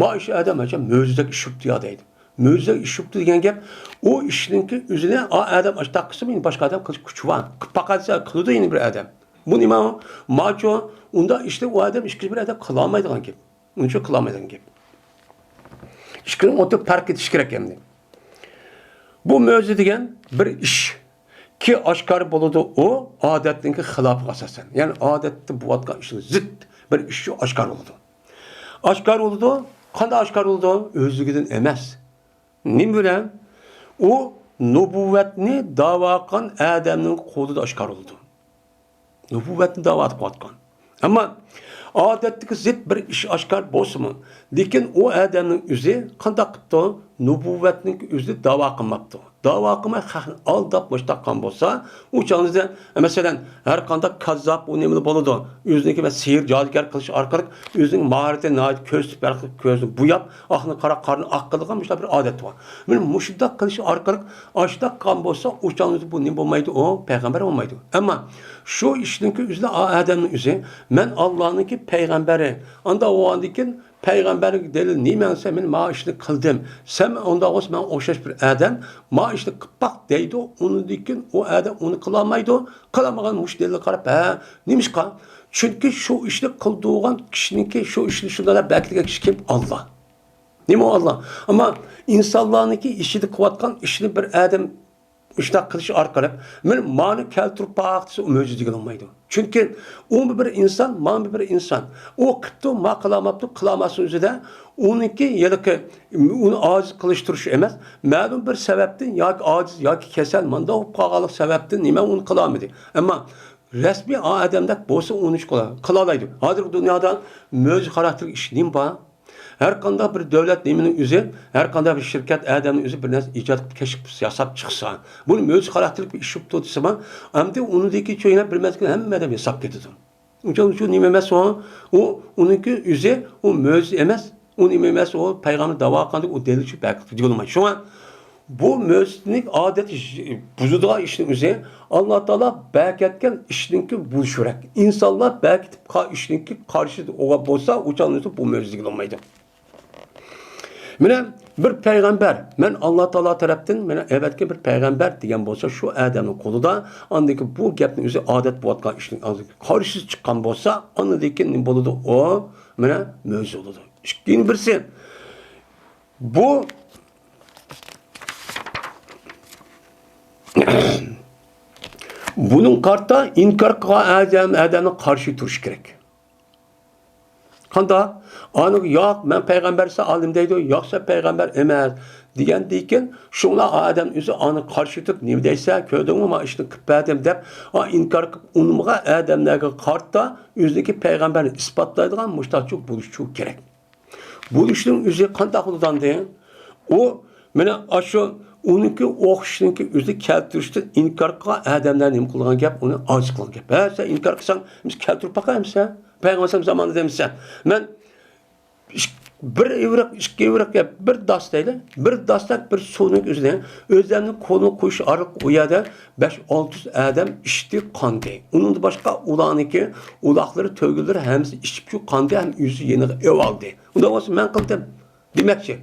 ما ئىش ئادەم ئاشۇ مۆجىزىدەك ئىش بوپتۇ يا دەيدۇ. مۆجىزىدەك ئىش بوپتۇ دېگەن گەپ، ئۇ ئىشنىڭكى ئۆزىنى ئا ئادەم ئاشۇنداق قىلسىمۇ، يەنە باشقا ئادەم قىلىش كۈچى بار. قىلىپ باقالىسا قىلىدۇ يەنە بىر ئادەم. بۇ نېمە ئۇ؟ ماچۇ، ئۇنداق ئىشنى ئۇ ئادەم ئىككىنچى بىر ئادەم قىلالمايدىغان گەپ. ئۇنچە قىلالمايدىغان گەپ. ئىككىنىڭ ئوتتۇرا پەرق ئېتىش كېرەك ئەمدى. بۇ مۆجىزە دېگەن بىر ئىش. كى ئاشكارا بولىدۇ، ئۇ ئادەتنىڭكى خىلاپىغا ئاساسەن. يەنى ئادەتتە بولۇۋاتقان ئىشنىڭ زىت بىر ئىش ئاشكارا بولىدۇ. ئاشكارا بولىدۇ. قانداق ئاشكارا بولىدۇ؟ ئۆزلۈكىدىن ئەمەس. نېمە بىلەن؟ ئۇ نۇبۇۋۋەتنى داۋا قىلغان ئادەمنىڭ قولىدا ئاشكارا بولىدۇ. نۇبۇۋۋەتنى داۋا قىلىۋاتقان. ئەمما ئادەتتىكى زىت بىر ئىش ئاشكارا بولسىمۇ، لېكىن ئۇ ئادەمنىڭ ئۆزى قانداق قىپتۇ؟ نۇبۇۋۋەتنىڭ ئۆزى داۋا قىلماپتۇ. داۋا قىلماي خەقنى ئالداپ مۇشتاق قىلغان بولسا، ئۇ چاغدا، مەسىلەن، ھەر قانداق كاززاپ، ئۇ نېمىلا بولىدۇ. ئۆزىنىڭكى بىر سېھىر، جادۇگەر قىلىش ئارقىلىق ئۆزىنىڭ ماھارىتىنى ناھايىتى كۆرسىتىپ، ھەر خىل كۆزىنى بوياپ، ئاقنى قارا، قارىنى ئاق قىلىدىغان مۇشۇنداق بىر ئادەت بار. مانا مۇشۇنداق قىلىش ئارقىلىق ئاشۇنداق قىلغان بولسا، ئۇ چاغدا بۇ نېمە بولمايدۇ؟ ئۇ پەيغەمبەر بولمايدۇ. ئەمما شۇ ئىشنىڭكى ئۆزىدە ئا-، ئادەمنىڭ ئۆزى، «مەن ئاللانىڭكى پەيغەمبىرى.» ئانداق بولغاندىن كېيىن پەيغەمبەرگە دەلىل نېمە دېسە، «مەن مانا ئىشنى قىلدىم. سەن ئۇنداق بولسا ماڭا ئوخشاش بىر ئادەم، مانا ئىشنى قىلىپ باق» دەيدۇ. ئۇنىڭدىن كېيىن ئۇ ئادەم ئۇنى قىلالمايدۇ. قىلالمىغان مۇشۇ دەلىلگە قاراپ، ھە، نېمىشقا؟ چۈنكى شۇ ئىشنى قىلدۇرغان كىشىنىڭكى، شۇ ئىشنى شۇنداق دەپ بەكلىگەن كىشى كىم؟ ئاللا. نېمە ئاللا؟ ئەمما ئىنسانلارنىڭكى ئىچىدە قىلىۋاتقان ئىشنى بىر ئادەم مۇشۇنداق قىلىش ئارقىلىق، «مانا مانى كەلتۈرۈپ باق» دېسە، ئۇ مۆجىزە دېگىلى بولمايدۇ. چۈنكى ئۇمۇ بىر ئىنسان، مانىمۇ بىر ئىنسان. ئۇ قىپتۇ، ما قىلالماپتۇ، قىلالماسنىڭ ئۆزىدە ئۇنىڭكى ھېلىقى، ئۇنى ئاجىز قىلىشتۇرۇش ئەمەس، مەلۇم بىر سەۋەبتىن ياكى ئاجىز ياكى كەسەل مانداق بولۇپ قالغانلىق سەۋەبتىن نېمە ئۇنى قىلالمىدى. ئەمما رەسمىي ئا ئادەمدەك بولسا ئۇنى قىلالايدۇ. ھازىرقى دۇنيادا مۆجىزە خاراكتېرلىك ئىش نېمە بار؟ ھەر قانداق بىر دۆلەت نېمىنىڭ ئۆزى، ھەر قانداق بىر شىركەت ئادەمنىڭ ئۆزى بىر نەرسە ئىجاد قىلىپ، كەشىپ ياساپ چىقسا، بۇنى مۆجىزە خاراكتېرلىك بىر ئىش بوپتۇ دېسىمۇ، ئەمدى ئۇنىڭدىن كېيىن شۇ يەنە بىر مەزگىل ھەممە ئادەم ياساپ كېتىدۇ. ئۇنىڭ ئۈچۈن نېمە ئەمەس ئۇ؟ ئۇ، ئۇنىڭكى ئۆزى، ئۇ مۆجىزە ئەمەس. ئۇ نېمە ئەمەس، ئۇ پەيغەمبەر داۋا قىلغاندەك ئۇ دەلىل شۇ بەكىتىپ دېگىلىمايدۇ. شۇڭا بۇ مۆجىزىنى ئادەتتە بۇزىدىغان ئىشنىڭ ئۆزى، ئاللا تائالا بەكەتكەن ئىشنىڭكى بۇزۇشىراق. ئىنسانلار بەكىتىپ قا-، ئىشنىڭكى قارشى بولسا، ئۇ چاغدا بۇ مۆجىزە دېگىلىمايدۇ. مانا بىر پەيغەمبەر، مەن ئاللا تائالا تەرەپتىن مانا ئەۋەتكەن بىر پەيغەمبەر دېگەن بولسا، شۇ ئادەمنىڭ قولىدا، ئاندىن كېيىن بۇ گەپنىڭ ئۆزى ئادەت بولۇۋاتقان ئىشنىڭ ئاندىن كېيىن قارشىسى چىققان بولسا، ئاندىن كېيىن نېمە بولىدۇ؟ ئۇ مانا مۆجىزە بولىدۇ. ئىككىنچى بىرسى، بۇ، بۇنىڭ قارىتا ئىنكار قىلغان ئادەم، ئادەمنىڭ قارشى تۇرۇشى كېرەك. قانداق؟ ئانىغا ياق، مەن پەيغەمبەر دېسە، ئالىم دەيدۇ، ياق، سەن پەيغەمبەر ئەمەس دېگەندىن كېيىن، شۇڭلار ئادەم ئۆزى ئانىغا قارشى تۇرۇپ، نېمە دەيسەن، كۆردۈڭمۇ، مانا ئىشنى قىلىپ بەردىم دەپ، ئا، ئىنكار قىلىپ ئۇنىمىغان ئادەملەرگە قارىتا ئۆزىنىڭكى پەيغەمبەرنى ئىسپاتلايدىغان مۇشتاقچۇ بولۇشچۇ كېرەك. بولۇشنىڭ ئۆزى قانداق بولىدۇ ئاندىن؟ ئۇ مانا ئاشۇ ئۇنىڭكى ئوخشىشىنىڭكى ئۆزى كەلتۈرۈشتىن ئىنكار قىلغان ئادەملەر نېمە قىلغان گەپ، ئۇنى ئاجىز قىلغان گەپ. ھە، سەن ئىنكار قىلساڭ، بىز كەلتۈرۈپ باقايمىز سەن. پەيغەمبەر زامانىدا دەيمىز سەن. مەن ئىك-، بىر ئىۋرىق، ئىككى ئىۋرىق گەپ، بىر داس دەيلى. بىر داستەك بىر سۇنىڭ ئۆزىنى ئۆزلەرنىڭ قولىنى قويۇش ئارقىلىق ئۇ يەردە بەش، ئالتە يۈز ئادەم ئىچتى، قاندى. ئۇنىڭدىن باشقا ئۇلارنىڭكى ئۇلاقلىرى، تۆگىلىرى ھەممىسى ئىچىپ شۇ قاندى ھەم ئۆزى يېنىغا ئېلىۋالدى. ئۇنداق بولسا مەن قىلدىم دېمەكچى.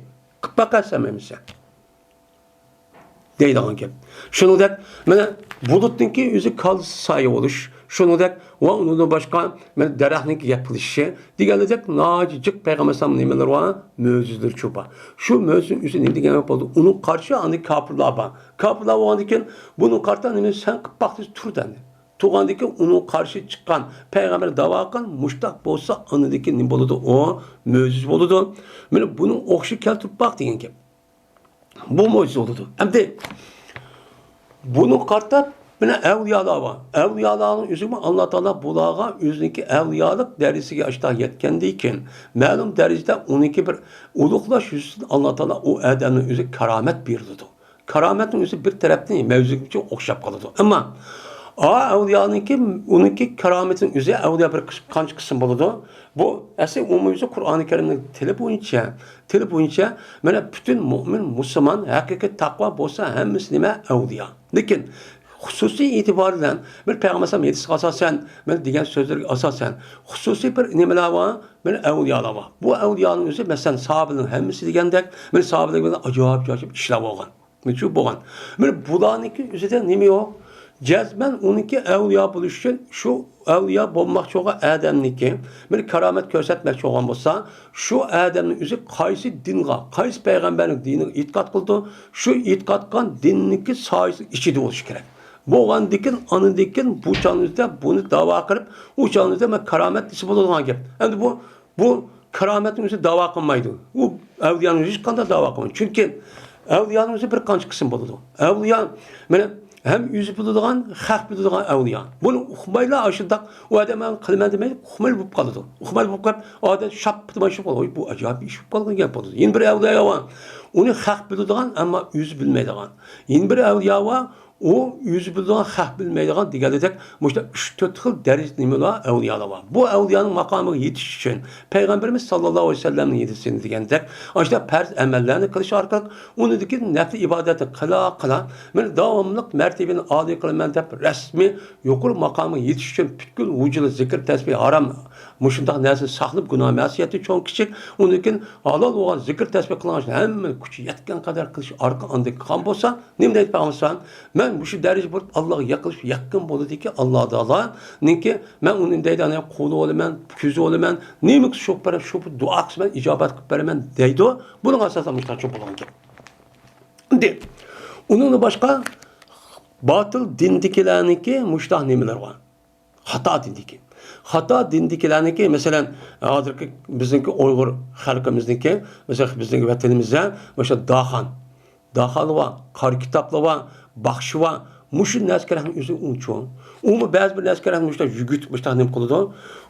قىلىپ باقارسەن ئەمىسە دەيدىغان گەپ. شۇنىڭدەك مانا بۇلۇتنىڭكى ئۆزى كاللىسى سايە بولۇش. شۇنىڭدەك ۋە ئۇنىڭدىن باشقا مانا دەرەخنىڭكى گەپ قىلىشى دېگەنلىكتەك ناھايىتى جىق پەيغەمبەر ئەلەيھىسسالام نېمىلىرى بار؟ مۆجىزىلىرى چوپا. شۇ مۆجىزىنىڭ ئۆزى نېمە دېگەن گەپ بولدى؟ ئۇنىڭ قارشى ئاندىن كاپىرلار بار. كاپىرلار بولغاندىن كېيىن بۇنىڭ قارتا نېمە سەن قىلىپ باق دېسە تۇر دەندى. تۇرغاندىن كېيىن ئۇنىڭ قارشى چىققان پەيغەمبەر داۋا قىلغان مۇشتاق بولسا ئاندىن كېيىن نېمە بولىدۇ؟ ئۇ مۆجىزە بولىدۇ. مانا بۇنىڭ ئوخشىشىنى كەلتۈرۈپ باق دېگەن گەپ. بۇ مۆجىزە بولىدۇ. ئەمدى بۇنى قارىتىپ مانا ئەۋلىيالار بار. ئەۋلىيالارنىڭ ئۆزىمۇ ئاللا تائالا بۇلارغا ئۆزىنىڭكى ئەۋلىيالىق دەرىجىسىگە ئاشتا يەتكەندىن كېيىن، مەلۇم دەرىجىدە ئۇنىڭكى بىر ئۇلۇغلاش يۈزىسىدىن ئاللا تائالا ئۇ ئادەمنىڭ ئۆزىگە كارامەت بېرىلىدۇ. كارامەتنىڭ ئۆزى بىر تەرەپتىن مەۋزۇگىچە ئوخشاپ قالىدۇ. ئەمما ئا ئەۋلىيانىڭكى، ئۇنىڭكى كارامىتىنىڭ ئۆزى ئەۋلىيا بىر قىس-، قانچە قىسىم بولىدۇ؟ بۇ ئەسلى ئومۇميۈزلۈك قۇرئانى كەرىمنىڭ تىلى بويىچە، تىلى بويىچە مانا پۈتۈن مۆمىن، مۇسۇلمان، ھەقىقىي تەقۋا بولسا ھەممىسى نېمە؟ ئەۋلىيا. لېكىن خۇسۇسىي ئېتىبار بىلەن بىر پەيغەمبەر ئەلەيھىسسالام ھەدىسىگە ئاساسەن، مانا دېگەن سۆزلىرىگە ئاساسەن، خۇسۇسىي بىر نېمىلەر بار؟ مانا ئەۋلىيالار بار. بۇ ئەۋلىيانىڭ ئۆزى، مەسىلەن، ساھابىلەرنىڭ ھەممىسى دېگەندەك، مانا ساھابىلەر بىلەن ئاجايىپ، ئاجايىپ ئىشلار بولغان. شۇ بولغان. مانا بۇلارنىڭكى ئۆزىدە نېمە يوق؟ جەزمەن ئۇنىڭكى ئەۋلىيا بولۇش ئۈچۈن شۇ ئەۋلىيا بولماقچى بولغان ئادەمنىڭكى بىر كارامەت كۆرسەتمەكچى بولغان بولسا، شۇ ئادەمنىڭ ئۆزى قايسى دىنغا، قايسى پەيغەمبەرنىڭ دىنىغا ئېتىقاد قىلىدۇ، شۇ ئېتىقاد قىلغان دىننىڭكى سايىسىنىڭ ئىچىدە بولۇشى كېرەك. بولغاندىكىن، ئاندىكىن بۇ چاغنىڭ ئۆزىدە بۇنى داۋا قىلىپ، ئۇ چاغنىڭ ئۆزىدە مەن كارامەت دېسە بولىدىغان گەپ. ئەمدى بۇ بۇ كارامەتنىڭ ئۆزى داۋا قىلمايدۇ. ئۇ ئەۋلىيانىڭ ھېچقانداق داۋا قىلمايدۇ. چۈنكى ئەۋلىيانىڭ ئۆزى بىر قانچە قىسىم بولىدۇ. ئەۋلىيا، مانا، ھەم ئۆزى بىلىدىغان، خەق بىلىدىغان ئەۋلىيا. بۇنى ئۇقمايلا ئاشۇنداق، ئۇ ئادەم مەن قىلىمەن دېمەيدۇ، ئۇقمايلا بولۇپ قالىدۇ. ئۇقمايلا بولۇپ قېلىپ، ئادەم شاپپىدىماي شۇ قالىدۇ. ۋوي، بۇ ئاجايىپ ئىش بولۇپ قالغان گەپ بولىدۇ. يەنە بىر ئەۋلىيا بار. ئۇنى خەق بىلىدىغان، ئەمما ئۆزى بىلمەيدىغان. يەنە بىر ئەۋلىيا بار. ئۇ ئۆزى بىلىدىغان، خەق بىلمەيدىغان دېگەنلىدەك، مۇشۇنداق ئۈچ تۆت خىل دەرىجىدە نېمىلەر، ئەۋلىيالار بار. بۇ ئەۋلىيانىڭ ماقامىغا يېتىش ئۈچۈن پەيغەمبىرىمىز ساللاللاھۇ ئەلەيھى ۋەسەللەمنىڭ ھەدىسىنى دېگەندەك، ئاشۇنداق پەرز ئەمەللەرنى قىلىش ئارقىلىق، ئۇنىڭدىكى نەپلى ئىبادەتنى قىلا، قىلا، مەن داۋاملىق مەرتىۋىنى ئالىي قىلىمەن دەپ، رەسمىي يۇقىرى ماقامغا يېتىش ئۈچۈن پۈتكۈل ۋۇجۇدى زىكىر، تەسبىھ، ھارام، مۇشۇنداق نەرسىنى ساقلاپ، گۇناھ مەسىيەتتىن چوڭ، كىچىك، ئۇنىڭدىن كېيىن ھالال بولغان زىكىر، تەسبىھ قىلغان ئىشنى ھەممە كۈچى يەتكەن قەدەر قىلىش ئارقىلىق ئاندىن قىلغان بولسا، نېمە دەيدۇ پەيغەمبەر؟ مەن مۇشۇ دەرىجە بولۇپ ئاللاغا يېقىنلىشىپ يەتكەن بولىدىكى، ئاللا تائالانىڭكى، مەن ئۇنى دەيدۇ، ئانا قولى بولىمەن، كۆزى بولىمەن، نېمە سوراپ بەرسە شۇ دۇئا قىلسا مەن ئىجابەت قىلىپ بېرىمەن دەيدۇ. بۇنىڭ ئاساسىدا مۇشۇنداق بولغان گەپ. ئەمدى ئۇنىڭدىن باشقا باتىل دىندىكىلەرنىڭكى مۇشۇنداق نېمىلىرى بار. خاتا دىندىكى. خاتا دىندىكىلەرنىڭكى، مەسىلەن، ھازىرقى بىزنىڭكى ئۇيغۇر خەلقىمىزنىڭكى، مەسىلەن، بىزنىڭكى ۋەتىنىمىزدە مۇشۇ داخان، داخانلار بار، قارا كىتابلار بار، باخشى بار. مۇشۇ نەسكەرەكنىڭ ئۆزى ئۇنچۇ. ئۇمۇ بەزى بىر نەسكەرەكنى مۇشۇنداق يۈگۈرتۈپ، مۇشۇنداق نېمە قىلىدۇ.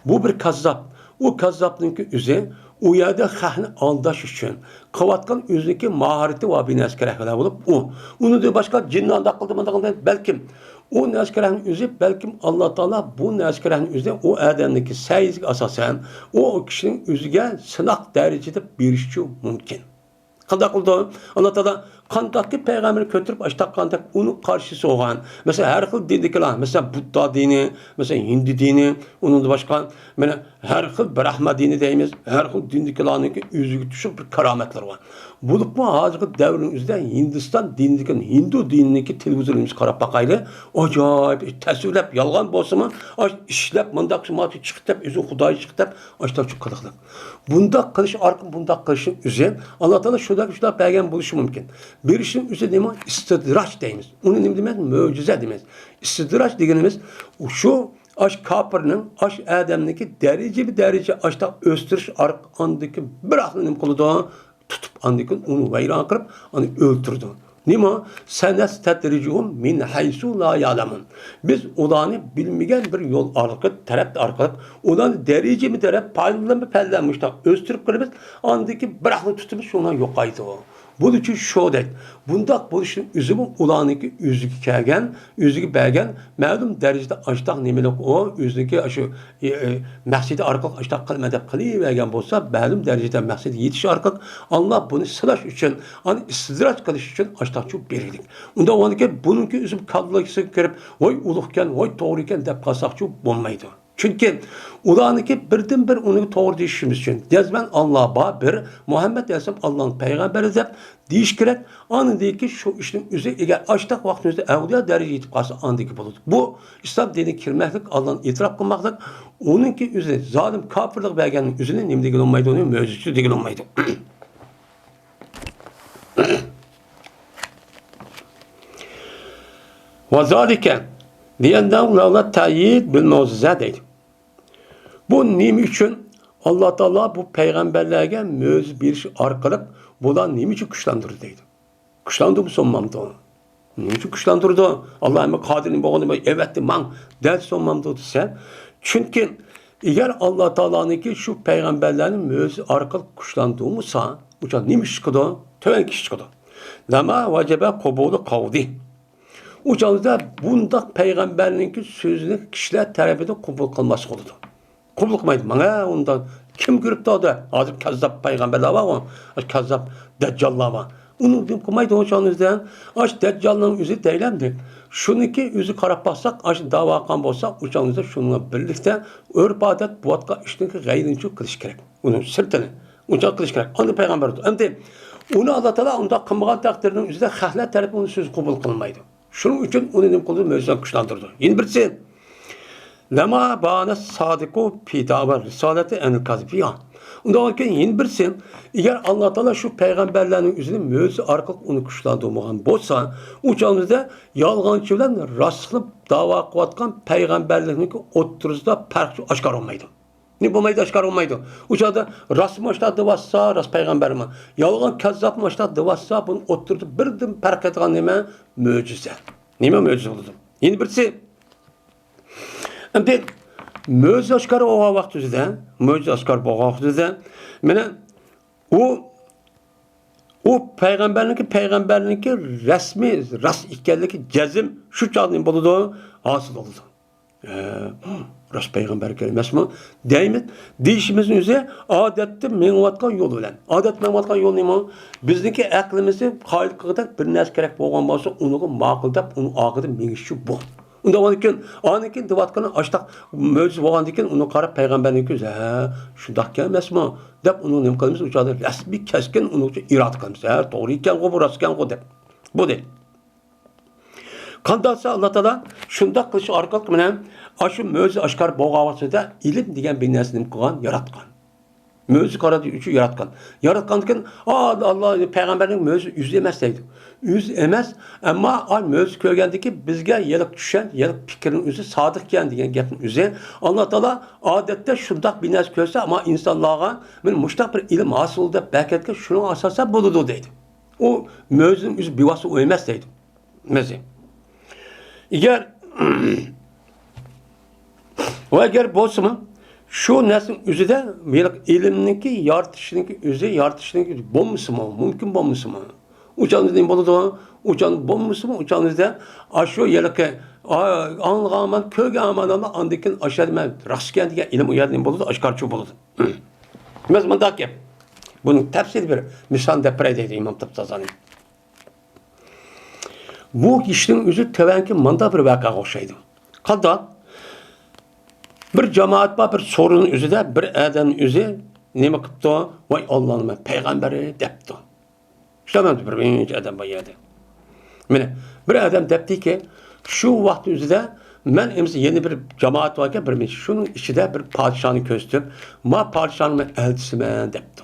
بۇ بىر كاززاپ. ئۇ كاززاپنىڭكى ئۆزى ئۇ يەردە خەقنى ئالداش ئۈچۈن قىلىۋاتقان ئۆزىنىڭكى ماھارىتى بار بىر نەسكەرەكلەر بولۇپ، ئۇ، ئۇنىڭدىن باشقا جىننى ئانداق قىلدى، مۇنداق قىلدى، بەلكىم ئۇ نەسكەرەكنىڭ ئۆزى، بەلكىم ئاللا تائالا بۇ نەسكەرەكنىڭ ئۆزىنى ئۇ ئادەمنىڭكى سەيىسىگە ئاساسەن، ئۇ كىشىنىڭ ئۆزىگە سىناق دەرىجىدە بېرىشىچۇ مۇمكىن. قانداق قىلىدۇ؟ ئاللا تائالا قانداقكى پەيغەمبەرنى كۆتۈرۈپ ئاشتاققاندەك ئۇنىڭ قارشىسى بولغان، مەسىلەن، ھەر خىل دىندىكىلار، مەسىلەن، بۇددا دىنى، مەسىلەن، ھىندى دىنى، ئۇنىڭدىن باشقا، مانا، ھەر خىل براھما دىنى دەيمىز، ھەر خىل دىندىكىلارنىڭكى ئۆزىگە تۇشلۇق بىر كارامەتلىرى بار. بولۇپمۇ ھازىرقى دەۋرنىڭ ئۆزىدە ھىندىستان دىنىدىكى، ھىندۇ دىنىدىكى تېلېۋىزورىمىزغا قاراپ باقايلى. ئاجايىپ تەسۋىرلەپ، يالغان بولسىمۇ، ئاش-، ئىشلەپ، مۇنداق شۇ چىقتى دەپ، ئۆزىنى خۇدايى چىقتى دەپ، ئاشتاق چۇق قىلىقلىق. بۇنداق قىلىش ئارقىلىق، بۇنداق قىلىشنىڭ ئۆزى، ئاللا تائالا شۇنداق، شۇنداق بەرگەن بولۇشى مۇمكىن. بېرىشنىڭ ئۆزى نېمە؟ ئىستىدراج دەيمىز. ئۇنى نېمە دېمەيمىز؟ مۆجىزە دېمەيمىز. ئىستىدراج دېگىنىمىز شۇ، ئاش كاپىرنىڭ، ئاش ئادەمنىڭكى دەرىجىمۇ دەرىجە ئاشتاق ئۆستۈرۈش ئارقىلىق ئاندىكى بىر ئاقنى نېمە قىلىدۇ؟ تۇتۇپ، ئاندىن كېيىن ئۇنى ۋەيران قىلىپ، ئۇنى ئۆلتۈرىدۇ. نېمە؟ سەنەستەدرىجۇھۇم مىن ھەيسۇ لا يەلەمۇن. بىز ئۇلارنى بىلمىگەن بىر يول ئارقىلىق، تەرەپ ئارقىلىق، ئۇلارنى دەرىجىمۇ دەرەپ، پەللىمۇ پەللە مۇشۇنداق ئۆستۈرۈپ قىلىمىز، ئاندىن كېيىن بىر ئاقنى تۇتىمىز، شۇنىڭ يوقايدۇ. بۇنىڭ ئۈچۈن شۇ دەيدۇ. بۇنداق بولۇشنىڭ ئۆزىمۇ ئۇلارنىڭكى ئۆزىگە كەلگەن، ئۆزىگە بەرگەن مەلۇم دەرىجىدە ئاشتاق نېمىلىك ئۇ، ئۆزىنىڭكى شۇ، ئى، ئى، مەقسىتى ئارقىلىق ئاشتاق قىلىمەن دەپ قىلىۋەرگەن بولسا، مەلۇم دەرىجىدە مەقسىتىگە يېتىش ئارقىلىق ئاللا بۇنى سىناش ئۈچۈن، ئۇنى ئىستىدراج قىلىش ئۈچۈن ئاشتاقچۇ بېرىلدى. ئۇنداق بولغاندىكىن بۇنىڭكى ئۆزى كاللىسىغا كىرىپ، ۋاي ئۇلۇغكەن، ۋاي توغرىكەن دەپ قالساقچۇ بولمايدۇ. چۈنكى ئۇلارنىڭكى بىردىنبىر ئۇنى توغرا دېيىشىمىز ئۈچۈن، جەزمەن ئاللا بار بىر، مۇھەممەد ئەلەيھىسسالام ئاللانىڭ پەيغەمبىرى دەپ دېيىش كېرەك. ئاندىن كېيىن شۇ ئىشنىڭ ئۆزى، ئەگەر ئاشتاق ۋاقتىمىزدا ئەۋلىيا دەرىجىگە يېتىپ قالسا، ئاندىكى بولىدۇ. بۇ ئىسلام دىنىگە كىرمەكلىك، ئاللانى ئېتىراپ قىلماقلىق، ئۇنىڭكى ئۆزى زالىم كاپىرلىق بەرگەننىڭ ئۆزىنى نېمە دېگىلى بولمايدۇ، ئۇنى مۆجىزىچۇ دېگىلى بولمايدۇ. ۋەزالىكە لىئەننەھۇ لەۋلەت تەئيىد بىل مۇئجىزە دەيدۇ. بۇ نېمە ئۈچۈن ئاللا تائالا بۇ پەيغەمبەرلەرگە مۆجىزە بېرىش ئارقىلىق بۇلار نېمە ئۈچۈن كۈچلەندۈردى دەيدۇ. كۈچلەندۈرمىسۇنمامدۇ؟ نېمە ئۈچۈن كۈچلەندۈرىدۇ؟ ئاللا ھەممە قادىر بولغىنى ئەۋەتتى ماڭ دەل سومامدۇ دېسە، چۈنكى ئەگەر ئاللا تائالانىڭكى شۇ پەيغەمبەرلەرنى مۆجىزە ئارقىلىق كۈچلەندۈرمىسا، ئۇ چاغ نېمە ئىش چىقىدۇ؟ تۆۋەنكى ئىش چىقىدۇ. لەما ۋەجەبە قوبۇلى قەۋلى. ئۇ چاغدا بۇنداق پەيغەمبەرنىڭكى سۆزىنى كىشىلەر تەرىپىدىن قوبۇل قىلماسلىق بولىدۇ. قوبۇل قىلمايدۇ. ماڭا ئۇنداق كىم كۆرۈپتۇ دە؟ ھازىر كەززاپ پەيغەمبەرلەر بار، كەززاپ دەججاللار بار. ئۇنى نېمە قىلمايدۇ ئۇ چاغنىڭ ئۆزىدە؟ ئاش دەججالنىڭ ئۆزى دەيلەمدى. شۇنىڭكى ئۆزى قاراپ باقساق، ئاش داۋا قىلغان بولسا، ئۇ چاغنىڭ ئۆزىدە شۇنىڭ بىللىكتە ئۆرپ-ئادەت بولۇۋاتقان ئىشنىڭكى غەيرىنچۇ قىلىش كېرەك. ئۇنىڭ سىرتىنى ئۇنچە قىلىش كېرەك. ئاندىن پەيغەمبەر ئەمدى ئۇنى ئاللا تائالا ئۇنداق قىلمىغان تەقدىرنىڭ ئۆزىدە خەقلەر تەرىپىدىن ئۇنىڭ سۆزى قوبۇل قىلىنمايدۇ. شۇنىڭ ئۈچۈن ئۇنى نېمە قىلىدۇ؟ مۆجىزە كۈچلەندۈرىدۇ. يەنە بىرسى، لەما بانە سادىقۇ پىدا ۋە رىسالەتى ئەنىل كازىبىيا. ئۇنداق كېيىن يەنە بىرسى، ئەگەر ئاللا تائالا شۇ پەيغەمبەرلەرنىڭ ئۆزىنى مۆجىزە ئارقىلىق ئۇنى كۈچلەندۈرمىگەن بولسا، ئۇ چاغدا يالغانچى بىلەن راستلىق داۋا قىلىۋاتقان پەيغەمبەرلەرنىڭ ئوتتۇرىسىدا پەرق ئاشكارا بولمايدۇ. نېمە بولمايدۇ؟ ئاشكارا بولمايدۇ. ئۇ چاغدا راستمۇ ئاشتا دېۋاتسا، راست پەيغەمبەرمۇ. يالغان كەززاپمۇ ئاشتا دېۋاتسا، بۇنىڭ ئوتتۇرىدا بىردىن پەرق قىلىدىغان نېمە؟ مۆجىزە. نېمە مۆجىزە بولىدۇ؟ يەنە بىرسى، ئەمدى مۆجىزە ئاشكارا بولغان ۋاقتىدا، مۆجىزە ئاشكارا بولغان ۋاقتىدا، مانا ئۇ، ئۇ پەيغەمبەرنىڭكى، پەيغەمبەرنىڭكى رەسمىي، راست ئىكەنلىكى جەزم شۇ چاغدا نېمە بولىدۇ؟ ھاسىل بولىدۇ. ئە، راست پەيغەمبەر ئىكەن ئەمەسمۇ؟ دەيمىز. دېيىشىمىزنىڭ ئۆزى ئادەتتە مېڭىۋاتقان يول بىلەن. ئادەتتە مېڭىۋاتقان يول نېمە؟ بىزنىڭكى ئەقلىمىزنى قايىل قىلغۇدەك بىر نەرسە كېرەك بولغان بولسا، ئۇنىڭغا ماقۇل دەپ، ئۇنىڭ ئارقىدىن مېڭىشچۇ بۇ. ئۇنداق بولغاندىكىن، ئاندىن كېيىن دېۋاتقىنى ئاشتاق مۆجىزە بولغاندىن كېيىن، ئۇنى قاراپ پەيغەمبەرنىڭكى ئۆزى، ھە، شۇنداق ئىكەن ئەمەسمۇ؟ دەپ ئۇنى نېمە قىلىمىز؟ ئۇ چاغدا رەسمىي كەسكىن ئۇنىڭ ئۈچۈن ئىرادە قىلىمىز. ھە، توغرا ئىكەنغۇ، بۇ راست ئىكەنغۇ دەپ. بۇ دەيدۇ. قانداقسا ئاللا تائالا شۇنداق قىلىش ئارقىلىق مانا ئاشۇ مۆجىزە ئاشكارا بولغان ۋاقتىدا ئىلىم دېگەن بىر نەرسىنى نېمە قىلغان؟ ياراتقان. مۆجىزە قارىتىش ئۈچۈن ياراتقان. ياراتقاندىن كېيىن، ئا، ئاللا پەيغەمبەرنىڭ مۆجىزە ئۆزى ئەمەس دەيدۇ. ئۆزى ئەمەس، ئەمما ئا، مۆجىزە كۆرگەندىن كېيىن بىزگە ھېلىقى چۈشەن، ھېلىقى پىكىرنىڭ ئۆزى سادىق ئىكەن دېگەن گەپنىڭ ئۆزى. ئاللا تائالا ئادەتتە شۇنداق بىر نەرسە كۆرسە، ئەمما ئىنسانلارغا مانا مۇشۇنداق بىر ئىلىم ھاسىل بولدى دەپ بەرگەندىكىن شۇنىڭغا ئاساسەن بولىدۇ دەيدۇ. ئۇ مۆجىزىنىڭ ئۆزى بىۋاسىتە ئۇ ئەمەس دەيدۇ. مەسىلەن، ئەگەر، ۋە ئەگەر بولسىمۇ، شۇ نەرسىنىڭ ئۆزىدە ھېلىقى ئىلىمنىڭكى يارىتىشنىڭكى ئۆزى، يارىتىشنىڭكى ئۆزى بولمىسىمۇ، مۇمكىن بولمىسىمۇ، ئۇ چاغدا نېمە بولىدۇ؟ ئۇ چاغدا بولمىسىمۇ، ئۇ چاغدا ئاشۇ ھېلىقى، ئا، ئاڭلىغانمەن، كۆرگەن ئامانلارنى ئاندىن كېيىن ئاشۇ يەردە مەن راست ئىكەن دېگەن ئىلىم ئۇ يەردە نېمە بولىدۇ؟ ئاشكارىچۇ بولىدۇ. مەسىلەن، مۇنداق گەپ. بۇنىڭ تەپسىلىي بىر مىسالىنى دەپ بېرەي دەيدۇ ئىمام تاپتازانى. بۇ ئىشنىڭ ئۆزى تۆۋەنكى مانداق بىر ۋەقەگە ئوخشايدۇ. قانداق؟ بىر جامائەت بار، بىر سورۇننىڭ ئۆزىدە بىر ئادەمنىڭ ئۆزى نېمە قىپتۇ؟ ۋاي ئاللانىڭ مەن پەيغەمبىرى دەپتۇ. شۇنداق بىر نەچچە ئادەم بار يەردە. مانا، بىر ئادەم دەپتىكى، شۇ ۋاقىتنىڭ ئۆزىدە مەن ئەمىسە يەنە بىر جامائەت باركەن، بىر مىنۇت، شۇنىڭ ئىچىدە بىر پادىشاھنى كۆرسىتىپ، ما پادىشاھنىڭ مەن ئەلچىسىمەن دەپتۇ.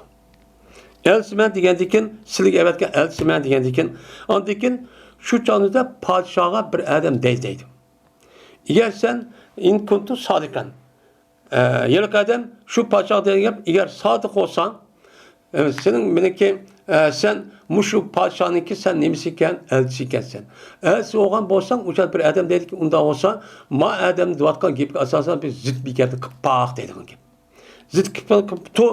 ئەلچىسىمەن دېگەندىن كېيىن، سىلىگە ئەۋەتكەن ئەلچىسىمەن دېگەندىن كېيىن، ئاندىن كېيىن شۇ چاغدا پادىشاھغا بىر ئادەم دەي دەيدۇ. ئەگەر سەن، ئىن كۇنتۇ سادىقەن، ئە، ھېلىقى ئادەم شۇ پادىشاھقا دېگەن گەپ، ئەگەر سادىق بولساڭ، ئە، سېنىڭ مېنىڭكى، ئە، سەن مۇشۇ پادىشاھنىڭكى سەن نېمىسى ئىكەن؟ ئەلچىسى ئىكەنسەن. ئەلچىسى بولغان بولساڭ، ئۇ چاغدا بىر ئادەم دەيدىكى، ئۇنداق بولسا، ما ئادەم دەۋاتقان گېپىگە ئاساسەن بىر زىت بىر گەپنى قىلىپ باق دەيدىغان گەپ. زىت قىلىپ، قىلىپ تۇر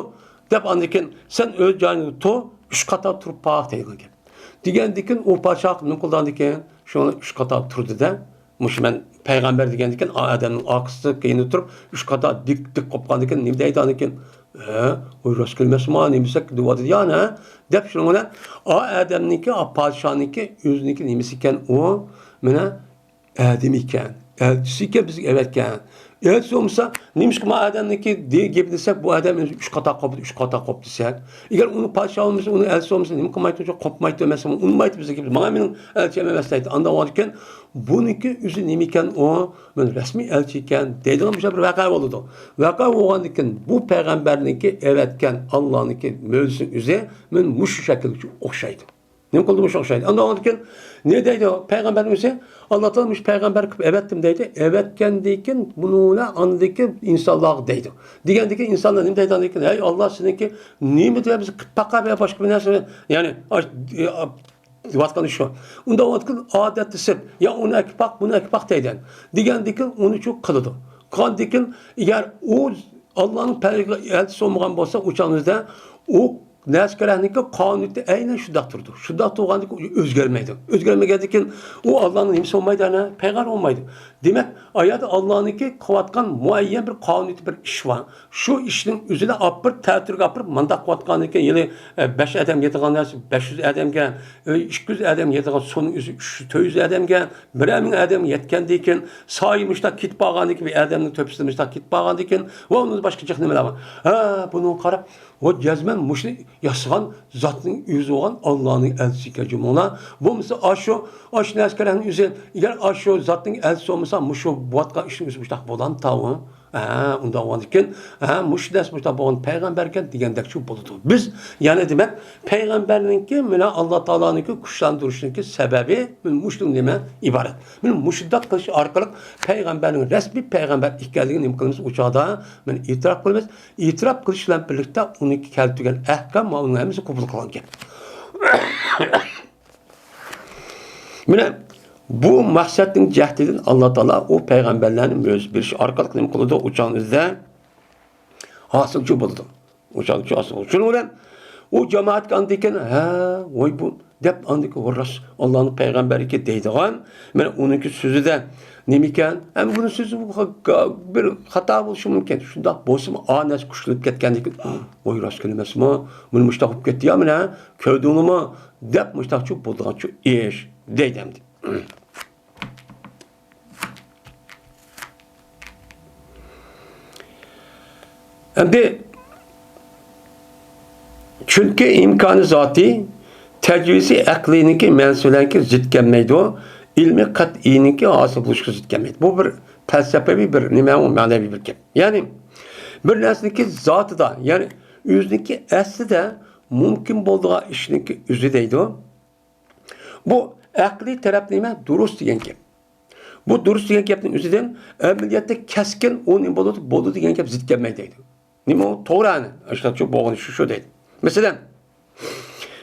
دەپ، ئاندىن كېيىن سەن ئۆز جايىڭدا تۇر، ئۈچ قاتار تۇرۇپ باق دەيدىغان گەپ. دېگەندىن كېيىن ئۇ پادىشاھ نېمە قىلىدىغاندىن كېيىن، شۇنىڭ ئۈچ قاتار تۇردى-دە، مۇشۇ مەن پەيغەمبەر دېگەندىن كېيىن، ئا ئادەمنىڭ ئارقىسىدا كەينىدە تۇرۇپ، ئۈچ قاتار دىك، دىك قوپقاندىن كېيىن نېمە دەيدۇ ئاندىن كېيىن؟ ھە، ۋاي راست كەلمەسمۇ، نېمە دېسەك دېۋاتىدۇ يا، ھە؟ دەپ شۇنىڭ بىلەن ئا ئادەمنىڭكى، ئا پادىشاھنىڭكى ئۆزىنىڭكى نېمىسى ئىكەن ئۇ، مانا، ئادەم ئىكەن، ئەلچىسى ئىكەن بىزگە ئەۋەتكەن. ئەلچىسى بولمىسا، نېمىشقا ما ئادەمنىڭكى دې-، گېپى دېسەك، بۇ ئادەم ئۆزى ئۈچ قاتار قوپتى، ئۈچ قاتار قوپتى دېسەك. ئەگەر ئۇنى پادىشاھ بولمىسا، ئۇنى ئەلچىسى بولمىسا، نېمە قىلمايتتى؟ قوپمايتتى، مەسىلەن، ئۇنىمايتتى بىزگە گېپى. ماڭا مېنىڭ ئەلچىم ئەمەس دەيدۇ. ئانداق بولغاندىكىن، بۇنىڭكى ئۆزى نېمە ئىكەن ئۇ؟ مانا رەسمىي ئەلچى ئىكەن دەيدىغان مۇشۇنداق بىر ۋەقە بولىدۇ. ۋەقە بولغاندىكىن، بۇ پەيغەمبەرنىڭكى ئەۋەتكەن ئاللانىڭكى مۆجىزىسىنىڭ ئۆزى مانا مۇشۇ شەكىلگە ئوخشايدۇ. نېمە قىلدى؟ مۇشۇ ئوخشايدۇ. ئاندىن كېيىن نېمە دەيدۇ؟ پەيغەمبەرنىڭ ئۆزى، ئاللا تائالا مۇشۇ پەيغەمبەر قىلىپ ئەۋەتتىم دەيدۇ. ئەۋەتكەندىن كېيىن بۇنىڭ بىلەن ئاندىن كېيىن ئىنسانلارغا دەيدۇ. دېگەندىن كېيىن ئىنسانلار نېمە دەيدۇ ئاندىن كېيىن؟ ھەي، ئاللا سېنىڭكى نېمە دەپ بىز قىلىپ باقار يا باشقا بىر نەرسە؟ يەنى، ئاش-، دەۋاتقىنى شۇ. ئۇنداق ۋاقىتتا ئادەتتە سىرت، يا ئۇنى ئەكىپ باق، بۇنى ئەكىپ باق دەيدۇ. دېگەندىكىن ئۇنى شۇ قىلىدۇ. قىلغاندىكىن ئەگەر ئۇ ئاللانىڭ پەيغ-، ئەلچىسى بولمىغان بولسا، ئۇ چاغنىڭدا ئۇ نەسكەرەنىڭكى قانۇنىيىتى ئەينەن شۇنداق تۇرىدۇ. شۇنداق تۇرغاندىكىن ئۆزگەرمەيدۇ. ئۆزگەرمىگەندىكىن ئۇ ئاللانىڭ نېمىسى بولمايدۇ، ئەنە پەيغەمبەر بولمايدۇ. دېمەك، ئايەتتە ئاللانىڭكى قىلىۋاتقان مۇئەييەن بىر قانۇنىيىتى بىر ئىش بار. شۇ ئىشنىڭ ئۆزىنى ئاپىرىپ تەتۈرگە ئاپىرىپ مانداق قىلىۋاتقاندىكىن، يەنى، ئە، بەش ئادەم يەيدىغان نەرسە بەش يۈز ئادەمگە، ئە، ئىككى يۈز ئادەم يەيدىغان سۇنىڭ ئۆزى ئۈچ يۈز، تۆت يۈز ئادەمگە، بىرەر مىڭ ئادەم يەتكەندىكىن، سايە مۇشتاق كېتىپ قالغاندىكىن، بىر ئادەمنىڭ تۆپىسىدە مۇشتاق كېتىپ قالغاندىكىن، ۋە ئۇندىن باشقا جىق نېمىلەر بار. ھە، بۇنىڭغا قاراپ، ۋە جەزمەن مۇشۇنى ياسىغان زاتنىڭ ئۆزى بولغان ئاللانىڭ ئەلچىسى ئىكەن جۇمۇڭلار. بولمىسا ئاشۇ، ئاشۇ نەسكەرەنىڭ ئۆزى، ئەگەر ئاشۇ زاتنىڭ ئەلچىسى بولمىسا، مۇشۇ بولۇۋاتقان ئىشنىڭ ئۆزى مۇشۇنداق بولامتىغۇ؟ ھە، ئۇنداق بولغاندىكىن، ھە، مۇشۇ نەرسە مۇشۇنداق بولغان پەيغەمبەركەن دېگەندەكچۇ بولىدۇ. بىز يەنە دېمەك، پەيغەمبەرنىڭكى مانا ئاللا تائالانىڭكى كۈچلەندۈرۈشىنىڭكى سەۋەبى مۇشۇنىڭ نېمە ئىبارەت. مانا مۇشۇنداق قىلىش ئارقىلىق پەيغەمبەرنىڭ رەسمىي پەيغەمبەر ئىكەنلىكىنى نېمە قىلىمىز؟ ئۇ چاغدا مانا ئېتىراپ قىلىمىز. ئېتىراپ قىلىش بىلەن بىرلىكتە ئۇنىڭكى كەلتۈرگەن ئەھكام ۋە ئۇنىڭ ھەممىسى قوبۇل قىلغان گەپ. مانا بۇ مەقسەتنىڭ جەھىتىدىن ئاللا تائالا ئۇ پەيغەمبەرلەرنى مۆجىزە بېرىش ئارقىلىق نېمە قىلىدۇ؟ ئۇ چاغنىڭ ئۆزىدە ھاسىلچى بولىدۇ. ئۇ چاغنىڭ ئۆزىدە ھاسىل بولىدۇ. شۇنىڭ بىلەن ئۇ جامائەتكە ئاندىن كېيىن، ھە، ۋاي بۇ، دەپ ئاندىن كېيىن، ۋاي راست، ئاللانىڭ پەيغەمبىرى ئىكەن دەيدىغان، مانا ئۇنىڭكى سۆزىدە نېمىكەن؟ ئەمما بۇنىڭ سۆزى بۇ خا-، بىر خاتا بولۇشى مۇمكىن. شۇنداق بولسىمۇ، ئا نەرسە كۈچلىنىپ كەتكەندىن كېيىن، ۋاي راست ئەمەسمۇ؟ مانا مۇشۇنداق بولۇپ كەتتى يا، مانا كۆردۈڭلارمۇ؟ دەپ مۇشۇنداقچۇ بولىدىغانچۇ ئىش دەيدۇ ئەمدى. ئەمدى چۈنكى ئىمكانى زاتىي، تەجرىبىسى ئەقلىينىڭكى مەنىسى بىلەنكى زىت كەلمەيدۇ، ئىلمىي قەتئىينىڭكى ھاسىل بولۇشىغا زىت كەلمەيدۇ. بۇ بىر پەلسەپىۋى بىر نېمە، ئۇ مەنىۋى بىر گەپ. يەنى بىر نەرسىنىڭكى زاتىدا، يەنى ئۆزىنىڭكى ئەسلىدە مۇمكىن بولىدىغان ئىشنىڭكى ئۆزى دەيدۇ. بۇ ئەقلىي تەرەپ نېمە؟ دۇرۇس دېگەن گەپ. بۇ دۇرۇس دېگەن گەپنىڭ ئۆزىدىن ئەمەلىيەتتە كەسكىن ئۇ نېمە بولىدۇ؟ بولىدۇ دېگەن گەپ زىت كەلمەيدۇ دەيدۇ. نېمە ئۇ؟ توغرا، ئەنە ئاشۇنداقچۇ بولغىنى شۇ، شۇ دەيدۇ. مەسىلەن،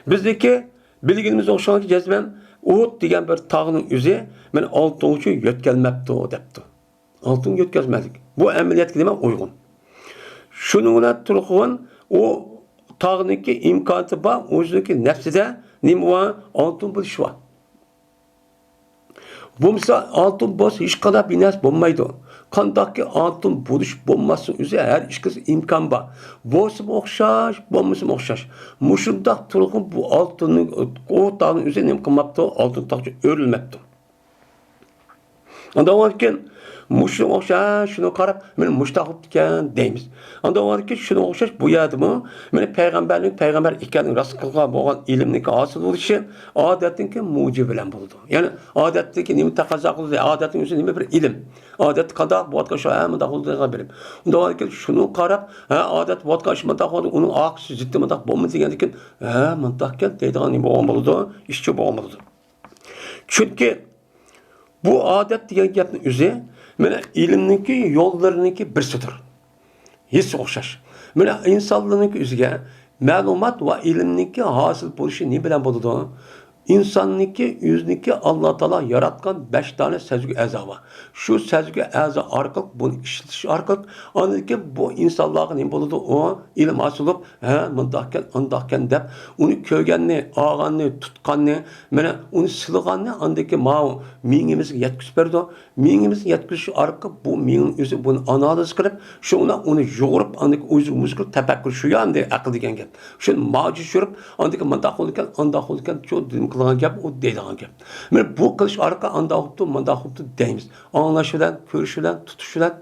بىزنىڭكى بىلگىنىمىز ئوخشىغانكى جەزمەن ئۇھۇد دېگەن بىر تاغنىڭ ئۆزى مانا ئالتۇنغىچۇ يۆتكەلمەپتۇ دەپتۇ. ئالتۇن يۆتكەلمەپتۇ. بۇ ئەمەلىيەتكە نېمە ئۇيغۇن. شۇنىڭ بىلەن تۇرغۇن ئۇ تاغنىڭكى ئىمكانىيىتى بار، ئۆزىنىڭكى نەپسىدە نېمە بار؟ ئالتۇن بىر ئىش بار. بولمىسا ئالتۇن بولسا ھېچقانداق بىر نەرسە بولمايدۇ. قانداقكى ئالتۇن بولۇش بولماسلىق ئۆزى ھەر ئىككىسى ئىمكان بار. بولسىمۇ ئوخشاش، بولمىسىمۇ ئوخشاش. مۇشۇنداق تۇرغۇن بۇ ئالتۇننىڭ، ئۇ تاغنىڭ ئۆزى نېمە قىلماپتۇ؟ ئالتۇن تاغچە ئۆرۈلمەپتۇ. ئاندىن كېيىن مۇشۇنىڭغا ئوخشاش، شۇنىڭغا قاراپ، مانا مۇشۇنداق بوپتىكەن دەيمىز. ئاندىن كېيىن شۇنىڭغا ئوخشاش بۇ يەردىمۇ مانا پەيغەمبەرنىڭ پەيغەمبەر ئىكەنلىكىنى راست قىلغان بولغان ئىلىمنىڭكى ھاسىل بولۇشى ئادەتنىڭكى مۇجىبى بىلەن بولىدۇ. يەنى ئادەتتىكى نېمە تەقەززا قىلىدۇ؟ ئادەتنىڭ ئۆزى نېمە؟ بىر ئىلىم. ئادەتتە قانداق بولۇۋاتقان شۇ، ھە، مۇنداق بولىدۇ دېگەن بىلىم. ئۇنداق بولغاندىكىن شۇنىڭغا قاراپ، ھە، ئادەتتە بولۇۋاتقان ئىش مۇنداق بولدى، ئۇنىڭ ئارقىسى زىتى مۇنداق بولمىدى دېگەندىكىن، ھە، مۇنداقكەن دەيدىغان نېمە بولغان بولىدۇ؟ ئىشچى بولغان بولىدۇ. چۈنكى بۇ ئادەت دېگەن گەپنىڭ ئۆزى مانا ئىلىمنىڭكى يوللىرىنىڭكى بىرسىدۇر. ھېسسىگە ئوخشاش. مانا ئىنسانلارنىڭكى ئۆزىگە مەلۇمات ۋە ئىلىمنىڭكى ھاسىل بولۇشى نېمە بىلەن بولىدۇ؟ ئىنساننىڭكى ئۆزىنىڭكى ئاللا تائالا ياراتقان بەش دانە سەزگۈ ئەزا بار. شۇ سەزگۈ ئەزا ئارقىلىق بۇنى ئىشلىتىش ئارقىلىق ئاندىن كېيىن بۇ ئىنسانلارغا نېمە بولىدۇ؟ ئۇ ئىلىم ھاسىل بولۇپ، ھە، مۇنداقكەن، ئانداقكەن دەپ ئۇنى كۆرگەننى، ئاڭغاننى، تۇتقاننى، مانا ئۇنى سىلىغاننى ئاندىن كېيىن ماۋۇ مېڭىمىزگە يەتكۈزۈپ بېرىدۇ. مېڭىمىزگە يەتكۈزۈش ئارقىلىق بۇ مېڭىنىڭ ئۆزى بۇنى ئانالىز قىلىپ، شۇ بىلەن ئۇنى يۇغۇرۇپ، ئاندىن كېيىن ئۆزىگە مۇشۇ تەپەككۇر شۇ يا ئەمدى ئەقىل دېگەن گەپ. شۇنى ماجىش يۈرۈپ، ئاندىن كېيىن مۇنداق بولىدىكەن، ئانداق بولىدىكەن، شۇ نېمە قىلغان گەپ، ئۇ دەيدىغان گەپ. مانا بۇ قىلىش ئارقىلىق ئانداق بوپتۇ، مۇنداق بوپتۇ دەيمىز. ئاڭلاش بىلەن، كۆرۈش بىلەن، تۇتۇش بىلەن،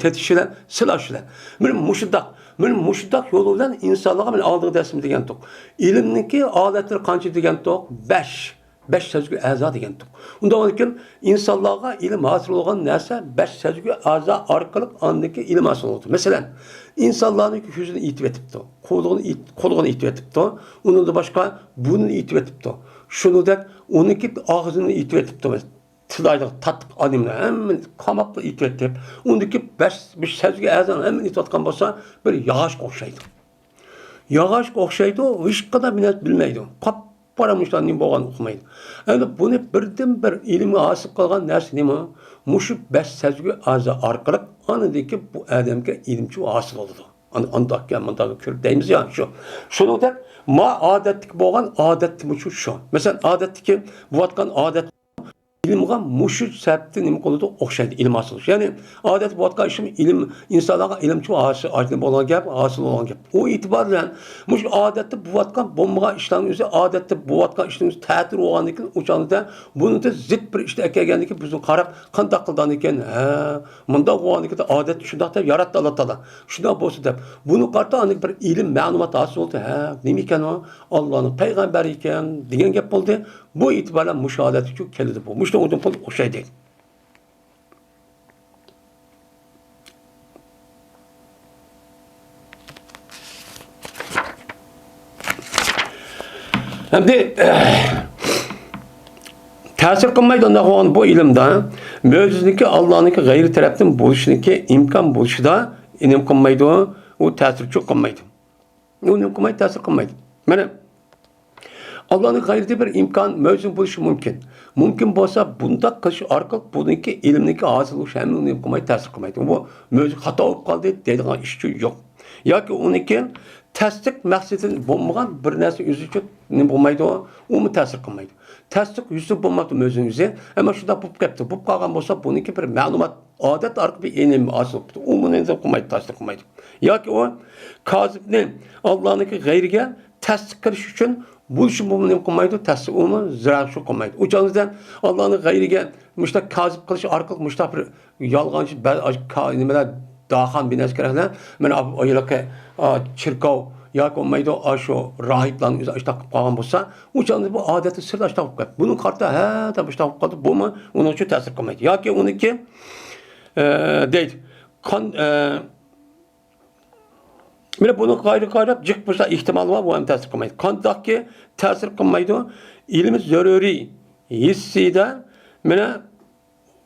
تېتىش بىلەن، سىلاش بىلەن. مانا مۇشۇنداق، مانا مۇشۇنداق يول بىلەن ئىنسانلارغا مانا ئالدىنقى دەرسىمىز دېگەنتۇق. ئىلىمنىڭكى ھالەتلىرى قانچە دېگەنتۇق؟ بەش. بەش سەزگۈ ئەزا دېگەنتۇق. ئۇنداق بولغاندىكىن ئىنسانلارغا ئىلىم ھاسىل بولغان نەرسە بەش سەزگۈ ئەزا ئارقىلىق ئاندىكى ئىلىم ھاسىل بولىدۇ. مەسىلەن، ئىنسانلارنىڭ كۆزىنى ئېتىۋېتىپتۇ، قۇلىقىنى ئېت-، قۇلىقىنى ئېتىۋېتىپتۇ، ئۇنىڭدىن باشقا بۇرنىنى ئېتىۋېتىپتۇ. شۇنىڭدەك ئۇنىڭكى ئاغزىنى ئېتىۋېتىپتۇ. تىلايدىغان تاتلىق ئانىمنى ھەممىنى قاماپلا ئېتىۋېتىپ، ئۇندىكى بەش، بەش سەزگۈ ئەزانىڭ ھەممىنى ئېتىۋاتقان بولسا، بىر ياغاچقا ئوخشايدۇ. ياغاچقا ئوخشايدۇ، ھېچقانداق بىر نەرسە بىلمەيدۇ. قاپ بارا مۇشۇلار نېمە بولغاننى ئۇقمايدۇ. ئەمدى بۇنى بىردىنبىر ئىلىم ھاسىل قىلغان نەرسە نېمە؟ مۇشۇ بەش سەزگۈ ئەزا ئارقىلىق ئاندىن كېيىن بۇ ئادەمگە ئىلىمچۇ ھاسىل بولىدۇ. ئان-، ئانداقكەن، مۇنداقكەن كۆرۈپ دەيمىز يا، شۇ. شۇنىڭدەك ما ئادەتتىكى بولغان ئادەتتىمۇ شۇ، شۇ. مەسىلەن، ئادەتتىكى بولۇۋاتقان ئادەت ئىلىمغا مۇشۇ سەۋەبتىن نېمە قىلىدۇ؟ ئوخشايدۇ، ئىلىم ھاسىل قىلىش. يەنى ئادەتتە بولۇۋاتقان ئىشمۇ ئىلىم، ئىنسانلارغا ئىلىمچۇ ھاسىل، ھاسىل بولغان گەپ، ھاسىل بولغان گەپ. ئۇ ئېتىبار بىلەن مۇشۇ ئادەتتە بولۇۋاتقان بولمىغان ئىشلارنىڭ ئۆزى، ئادەتتە بولۇۋاتقان ئىشنىڭ ئۆزى تەتۈر بولغاندىن كېيىن، ئۇ چاغدا بۇنىڭدىن زىت بىر ئىشنى ئەكەلگەندىن كېيىن، بىزنى قاراپ، قانداق قىلىدىغاندىكىن، ھە، مۇنداق بولغاندىكىن، ئادەتتە شۇنداق دەپ ياراتتى ئاللا تائالا. شۇنداق بولسا دەپ، بۇنى قارىتا ئاندىن بىر ئىلىم، مەلۇمات ھاسىل بولدى. ھە، نېمە ئىكەن ئۇ؟ ئاللانىڭ پەيغەمبىرى ئىكەن دېگەن گەپ بولدى. بۇ ئېتىبار بىلەن مۇشۇ ھالەتكە كېلىدۇ بۇ. مۇشۇنىڭ ئۇدۇم قىلىپ ئوخشايدۇ. ئەمدى، تەسىر قىلمايدۇ ئۇنداق بولغان بۇ ئىلىمدا. مۆجىزىنىڭكى ئاللانىڭكى غەيرىي تەرەپتىن بولۇشىنىڭكى ئىمكان بولۇشىدا نېمە قىلمايدۇ؟ ئۇ تەسىرچۇ قىلمايدۇ. ئۇ نېمە قىلمايدۇ؟ تەسىر قىلمايدۇ. مانا، ئاللانىڭ غەيرىدە بىر ئىمكان، مۆجىزە بولۇشى مۇمكىن. مۇمكىن بولسا، بۇنداق قىلىش ئارقىلىق بۇنىڭكى ئىلىمنىڭكى ھاسىل بولۇشى ھەممىنى نېمە قىلمايدۇ؟ تەسىر قىلمايدۇ. بۇ مۆجىزە خاتا بولۇپ قالدى دەيدىغان ئىشچۇ يوق. ياكى ئۇنىڭكى تەستىق مەقسىتى بولمىغان بىر نەرسە ئۆزى ئۈچۈن نېمە بولمايدۇ؟ ئۇمۇ تەسىر قىلمايدۇ. تەستىق يۈزى بولماپتۇ مۆجىزىنىڭ ئۆزى. ئەمما شۇنداق بولۇپ كەپتۇ. بولۇپ قالغان بولسا، بۇنىڭكى بىر مەلۇمات، ئادەت ئارقىلىق بىر ئىلىم ھاسىل بوپتۇ. ئۇمۇ نېمە قىلمايدۇ؟ تەسىر قىلمايدۇ. ياكى ئۇ كازىبنى ئاللانىڭكى غەيرىگە تەستىق قىلىش ئۈچۈن بولۇشى، بۇمۇ نېمە قىلمايدۇ؟ تەستىق، ئۇمۇ زىرا شۇ قىلمايدۇ. ئۇ چاغدا ئاللانىڭ غەيرىگە مۇشۇنداق كازىب قىلىش ئارقىلىق مۇشۇنداق بىر يالغانچى بە-، ئاش-، كا-، نېمىلەر، داخان بىنەسى كېرەكلەر. مانا ئايلىقى، ئا، چېركاۋ ياكى بولمايدۇ، ئاشۇ راھىبلارنىڭ ئۆزى ئاشۇنداق قىلىپ قالغان بولسا، ئۇ چاغدا بۇ ئادەتتىن سىرت ئاشۇنداق بولۇپ قالدى. بۇنىڭ قارىتا ھە، دەپ ئاشۇنداق بولۇپ قالدى. بۇمۇ ئۇنىڭ ئۈچۈن تەسىر قىلمايدۇ. ياكى ئۇنىڭكى، ئە، دەيدۇ. قان-، ئە، مانا بۇنىڭغا قايرى قاراپ جىق بولسا ئېھتىمال بار، بۇ ھەم تەسىر قىلمايدۇ. قانداقكى تەسىر قىلمايدۇ؟ ئىلمى زۆرۈرىي ھېسسىيدە، مانا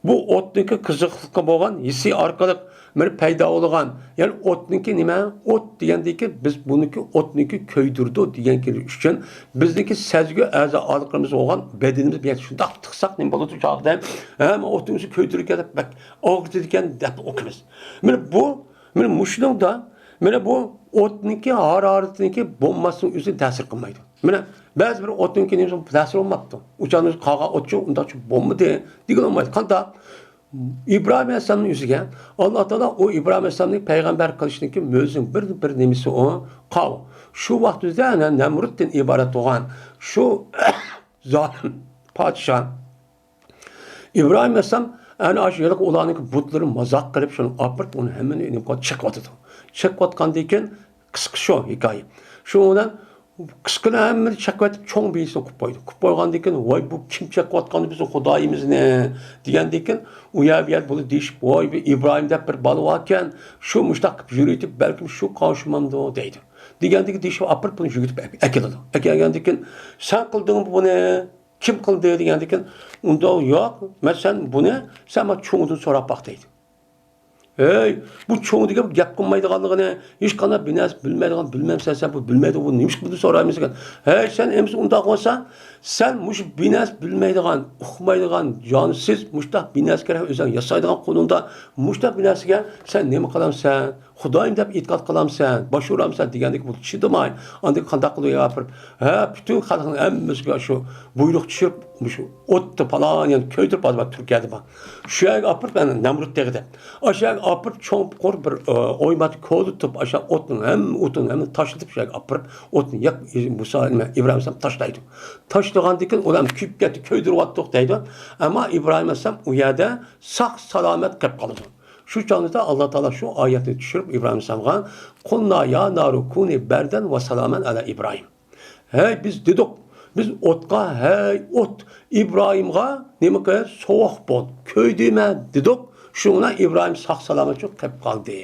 بۇ ئوتنىڭكى قىزىقلىقى بولغان ھېسسىي ئارقىلىق مانا پەيدا بولغان، يەنى ئوتنىڭكى نېمە؟ ئوت دېگەندىكى بىز بۇنىڭكى ئوتنىڭكى كۆيدۈرىدۇ دېگەن ئۈچۈن بىزنىڭكى سەزگۈ ئەزا ئالىقىمىز بولغان بەدىنىمىز بىر يەردە شۇنداق تىقساق نېمە بولىدۇ؟ چاغدا ھەم ئوتنىڭ ئۆزى كۆيدۈرۈپ كېتىپ بەك ئاغرىتىدىكەن دەپ ئوقۇيمىز. مانا بۇ مانا مۇشۇنىڭدا، مانا بۇ ئوتنىڭكى ھارارىتىنىڭكى بولماسلىقى ئۆزى تەسىر قىلمايدۇ. مانا بەزى بىر ئوتنىڭكى نېمىسى تەسىر بولماپتۇ. ئۇچانىڭ قالغان ئوتچۇ ئۇنداقچە بولمىدى دېگىلى بولمايدۇ. قانداق؟ ئىبراھىم ئەلەيھىسسالامنىڭ ئۆزىگە ئاللا تائالا ئۇ ئىبراھىم ئەلەيھىسسالامنى پەيغەمبەر قىلىشنىڭكى مۆجىزىنىڭ بىر، بىر نېمىسى ئۇ قاۋ. شۇ ۋاقىت ئۆزىدە ئەنە نەمرۇتتىن ئىبارەت بولغان شۇ زالىم پادىشاھ ئىبراھىم ئەلەيھىسسالام ئەنە ئاشۇ ھېلىقى ئۇلارنىڭكى بۇتلىرىنى مازاق قىلىپ، شۇنى ئاپىرىپ، ئۇنى ھەممىنى نېمە قىلىپ چېقىۋاتىدۇ. چېقىۋاتقاندىن كېيىن، قىسقا شۇ ھېكايە. شۇنىڭ بىلەن قىسقىنى ھەممىنى چېقىۋېتىپ، چوڭ بىنىسىنى قۇرۇپ قويدى. قۇرۇپ قويغاندىن كېيىن، ۋاي، بۇ كىم چېقىۋاتقان بىزنىڭ خۇدايىمىزنى؟ دېگەندىن كېيىن، ئۇ يەر بۇ يەر بۇنى دېيىشىپ، ۋاي، بۇ ئىبراھىم دەپ بىر بالا باركەن، شۇ مۇشۇنداق قىلىپ يۈرۈۋېتىپ، بەلكىم شۇ قاۋشىمامدۇ دەيدۇ. دېگەندىن كېيىن دېيىشىپ ئاپىرىپ، بۇنى يۈگۈتۈپ ئەك-، ئەكېلىدۇ. ئەكەلگەندىن كېيىن، سەن قىلدىڭمۇ بۇنى؟ كىم قىلدى دېگەندىكىن، ئۇنداق يوق، مەن سەن بۇنى، سەن مانا چوڭدىن سوراپ باق دەيدۇ. ھەي، بۇ چوڭ دېگەن گەپ قىلمايدىغانلىقىنى، ھېچقانداق بىر نەرسە بىلمەيدىغان، بىلمەمسەن سەن، بۇ بىلمەيدۇ، بۇ نېمىشقا بۇنى سورايمىز دېگەن. ھەي، سەن ئەمىسە ئۇنداق بولسا، سەن مۇشۇ بىر نەرسە بىلمەيدىغان، ئۇقمايدىغان، جانسىز، مۇشۇنداق بىر نەرسە كېرەك، ئۆزۈڭ ياسايدىغان قولۇڭدا مۇشۇنداق بىر نەرسىگە سەن نېمە قىلامسەن؟ خۇدايىم دەپ ئېتىقاد قىلامسەن، باش ئۇرامسەن دېگەندىكىن بۇ چىدىماي، ئاندىن قانداق قىلىدۇ يا بىر، ھە، پۈتۈن خەلقنىڭ ھەممىسىگە شۇ بۇيرۇق چۈشۈرۈپ، مۇشۇ ئوتتا پالان يەرنى كۆيدۈرۈپ، ھازىر تۈركىيەدە بار. شۇ يەرگە ئاپىرىپ، مانا نەمرۇت تېغى دەپ. ئاشۇ يەرگە ئاپىرىپ، چوڭ قۇر بىر، ئە، ئويما كولا تۇتۇپ، ئاشۇ ئوتنىڭ ھەممە ئوتۇنى ھەممىنى تاشلىتىپ، شۇ يەرگە ئاپىرىپ، ئوتنى ياق، مۇسا، نېمە، ئىبراھىم ئەلەيھىسسالام تاشلايدۇ. تاشلىغاندىن كېيىن ئۇلار كۆيۈپ كەتتى، كۆيدۈرۈۋاتتۇق دەيدۇ. ئەمما ئىبراھىم ئەلەيھىسسالام ئۇ يەردە ساق سالامەت قېلىپ قالىدۇ. شۇ چاغدا ئاللا تائالا شۇ ئايەتنى چۈشۈرۈپ ئىبراھىم ئەلەيھىسسالامغا، قۇلنا يا نارۇ كۇنى بەردەن ۋە سالامەن ئەلا ئىبراھىم. ھەي، بىز دېدۇق، بىز ئوتقا، ھەي ئوت، ئىبراھىمغا نېمە قىل، سوغۇق بول، كۆيدۈرمە دېدۇق. شۇنىڭ بىلەن ئىبراھىم ساق سالامەت شۇ قېلىپ قالدى.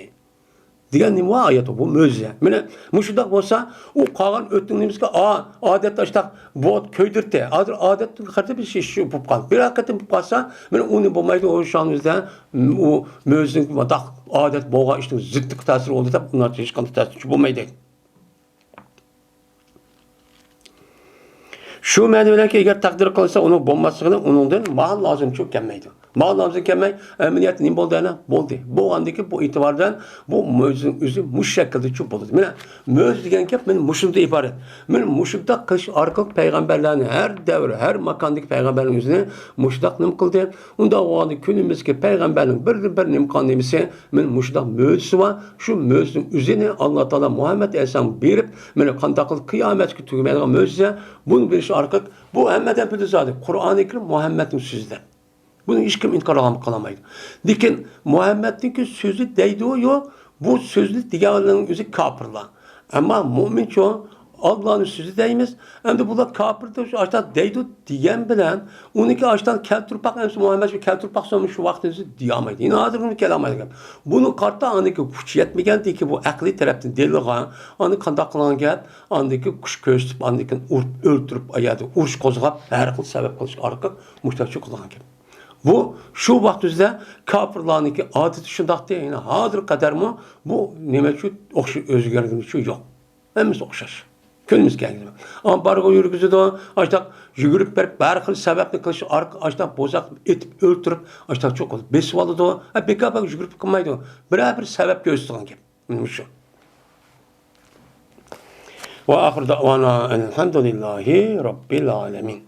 دېگەن نېمە بار ئايەت، بۇ مۆجىزە. مانا مۇشۇنداق بولسا، ئۇ قالغان ئۆتنىڭ نېمىسىگە، ئا، ئادەتتە ئاشۇنداق بۇ كۆيدۈرتتى. ھازىر ئادەتتىن قېرىپ بىر ئىش، ئىش بولۇپ قالدى. بىر قېتىم بولۇپ قالسا، مانا ئۇنى بولمايدۇ، ئۇ شۇنىڭ ئۆزىدە، ئۇ مۆجىزىنىڭ مۇنداق ئادەت بولغان ئىشنىڭ زىتتىغا تەسىر بولدى دەپ، ئۇنىڭ ھېچقانداق تەسىر بولمايدۇ. شۇ مەنىدىكى ئەگەر تەقدىر قىلسا ئۇنىڭ بولماسلىقىنى، ئۇنىڭدىن ماڭا لازىمچۇ كەلمەيدۇ. ماڭا لازىم كەلمەي، ئەمەلىيەتتە نېمە بولدى ئەنە؟ بولدى. بولغاندىكى بۇ ئېتىباردىن بۇ مۆجىزىنىڭ ئۆزى مۇشۇ شەكىلدىچۇ بولدى. مانا مۆجىزە دېگەن گەپ مانا مۇشۇندىن ئىبارەت. مانا مۇشۇنداق قىلىش ئارقىلىق پەيغەمبەرلەرنى ھەر دەۋر، ھەر ماكاندىكى پەيغەمبەرلەرنىڭ ئۆزىنى مۇشۇنداق نېمە قىلدى. ئۇنداق بولغاندا كۈنىمىزدىكى پەيغەمبەرنىڭ بىردىن بىر نېمە قىلغان نېمىسى، مانا مۇشۇنداق مۆجىزىسى بار. شۇ مۆجىزىنىڭ ئۆزىنى ئاللا تائالا مۇھەممەد ئەلەيھىسسالامغا بېرىپ، مانا قانداق قىلىپ قىيامەتكە تۈگىمەيدىغان مۆجىزە. بۇنى بىلىش ئارقىلىق بۇ ھەممىدىن بىلدى زادى. قۇرئانى كەرىم مۇھەممەدنىڭ سۆزى دەپ. بۇنى ھېچكىم ئىنكار قىلالمايدۇ. لېكىن مۇھەممەدنىڭكى سۆزى دەيدۇ، يوق. بۇ سۆزنى دېگەنلەرنىڭ ئۆزى كاپىرلار. ئەمما مۆمىنچۇ، ئاللانىڭ سۆزى دەيمىز. ئەمدى بۇلار كاپىر دەپ شۇ ئاشتا دەيدۇ دېگەن بىلەن، ئۇنىڭكى ئاشتا كەلتۈرۈپ باق، ئەمسە مۇھەممەد شۇ كەلتۈرۈپ باقسا، شۇ ۋاقىتتا ئۆزى دېيالمايدۇ. يەنە ھازىر بۇنى كېلەلمەيدىغان گەپ. بۇنىڭ قارىتا ئاندىكى كۈچى يەتمىگەندىكى بۇ ئەقلىي تەرەپتىن دېلىلغا، ئاندىن قانداق قىلغان گەپ؟ ئاندىكى كۈچ كۆرسىتىپ، ئاندىن كېيىن ئۇرۇپ، ئۆلتۈرۈپ، ئايەردە ئۇرۇش قوزغاپ، ھەر خىل سەۋەب قىلىش ئارقىلىق مۇشتاچۇ قىلغان گەپ. بۇ شۇ ۋاقىت ئۆزىدە كاپىرلارنىڭكى ئادىتى شۇنداقتى. يەنى ھازىرغا قەدەرمۇ بۇ نېمە ئۈچۈن ئوخشاش ئۆزگەرگىنى ئۈچۈن يوق. ھەممىسى ئوخشاش. كۈنىمىزگە كەلگىلى. ئامبارگو يۈرگۈزىدۇ، ئاشتاق يۈگۈرۈپ بېرىپ، ھەر خىل سەۋەبنى قىلىش ئارقىلىق ئاشتاق بوزاق ئېتىپ ئۆلتۈرۈپ، ئاشتاق چوقۇم بېسىپ ئالىدۇ. ھە، بىكار بىكار يۈگۈرۈپ قىلمايدۇ. بىرەر بىر سەۋەب كۆرسىتىدىغان گەپ. مانا شۇ. وآخر دعوانا أن الحمد لله رب العالمين.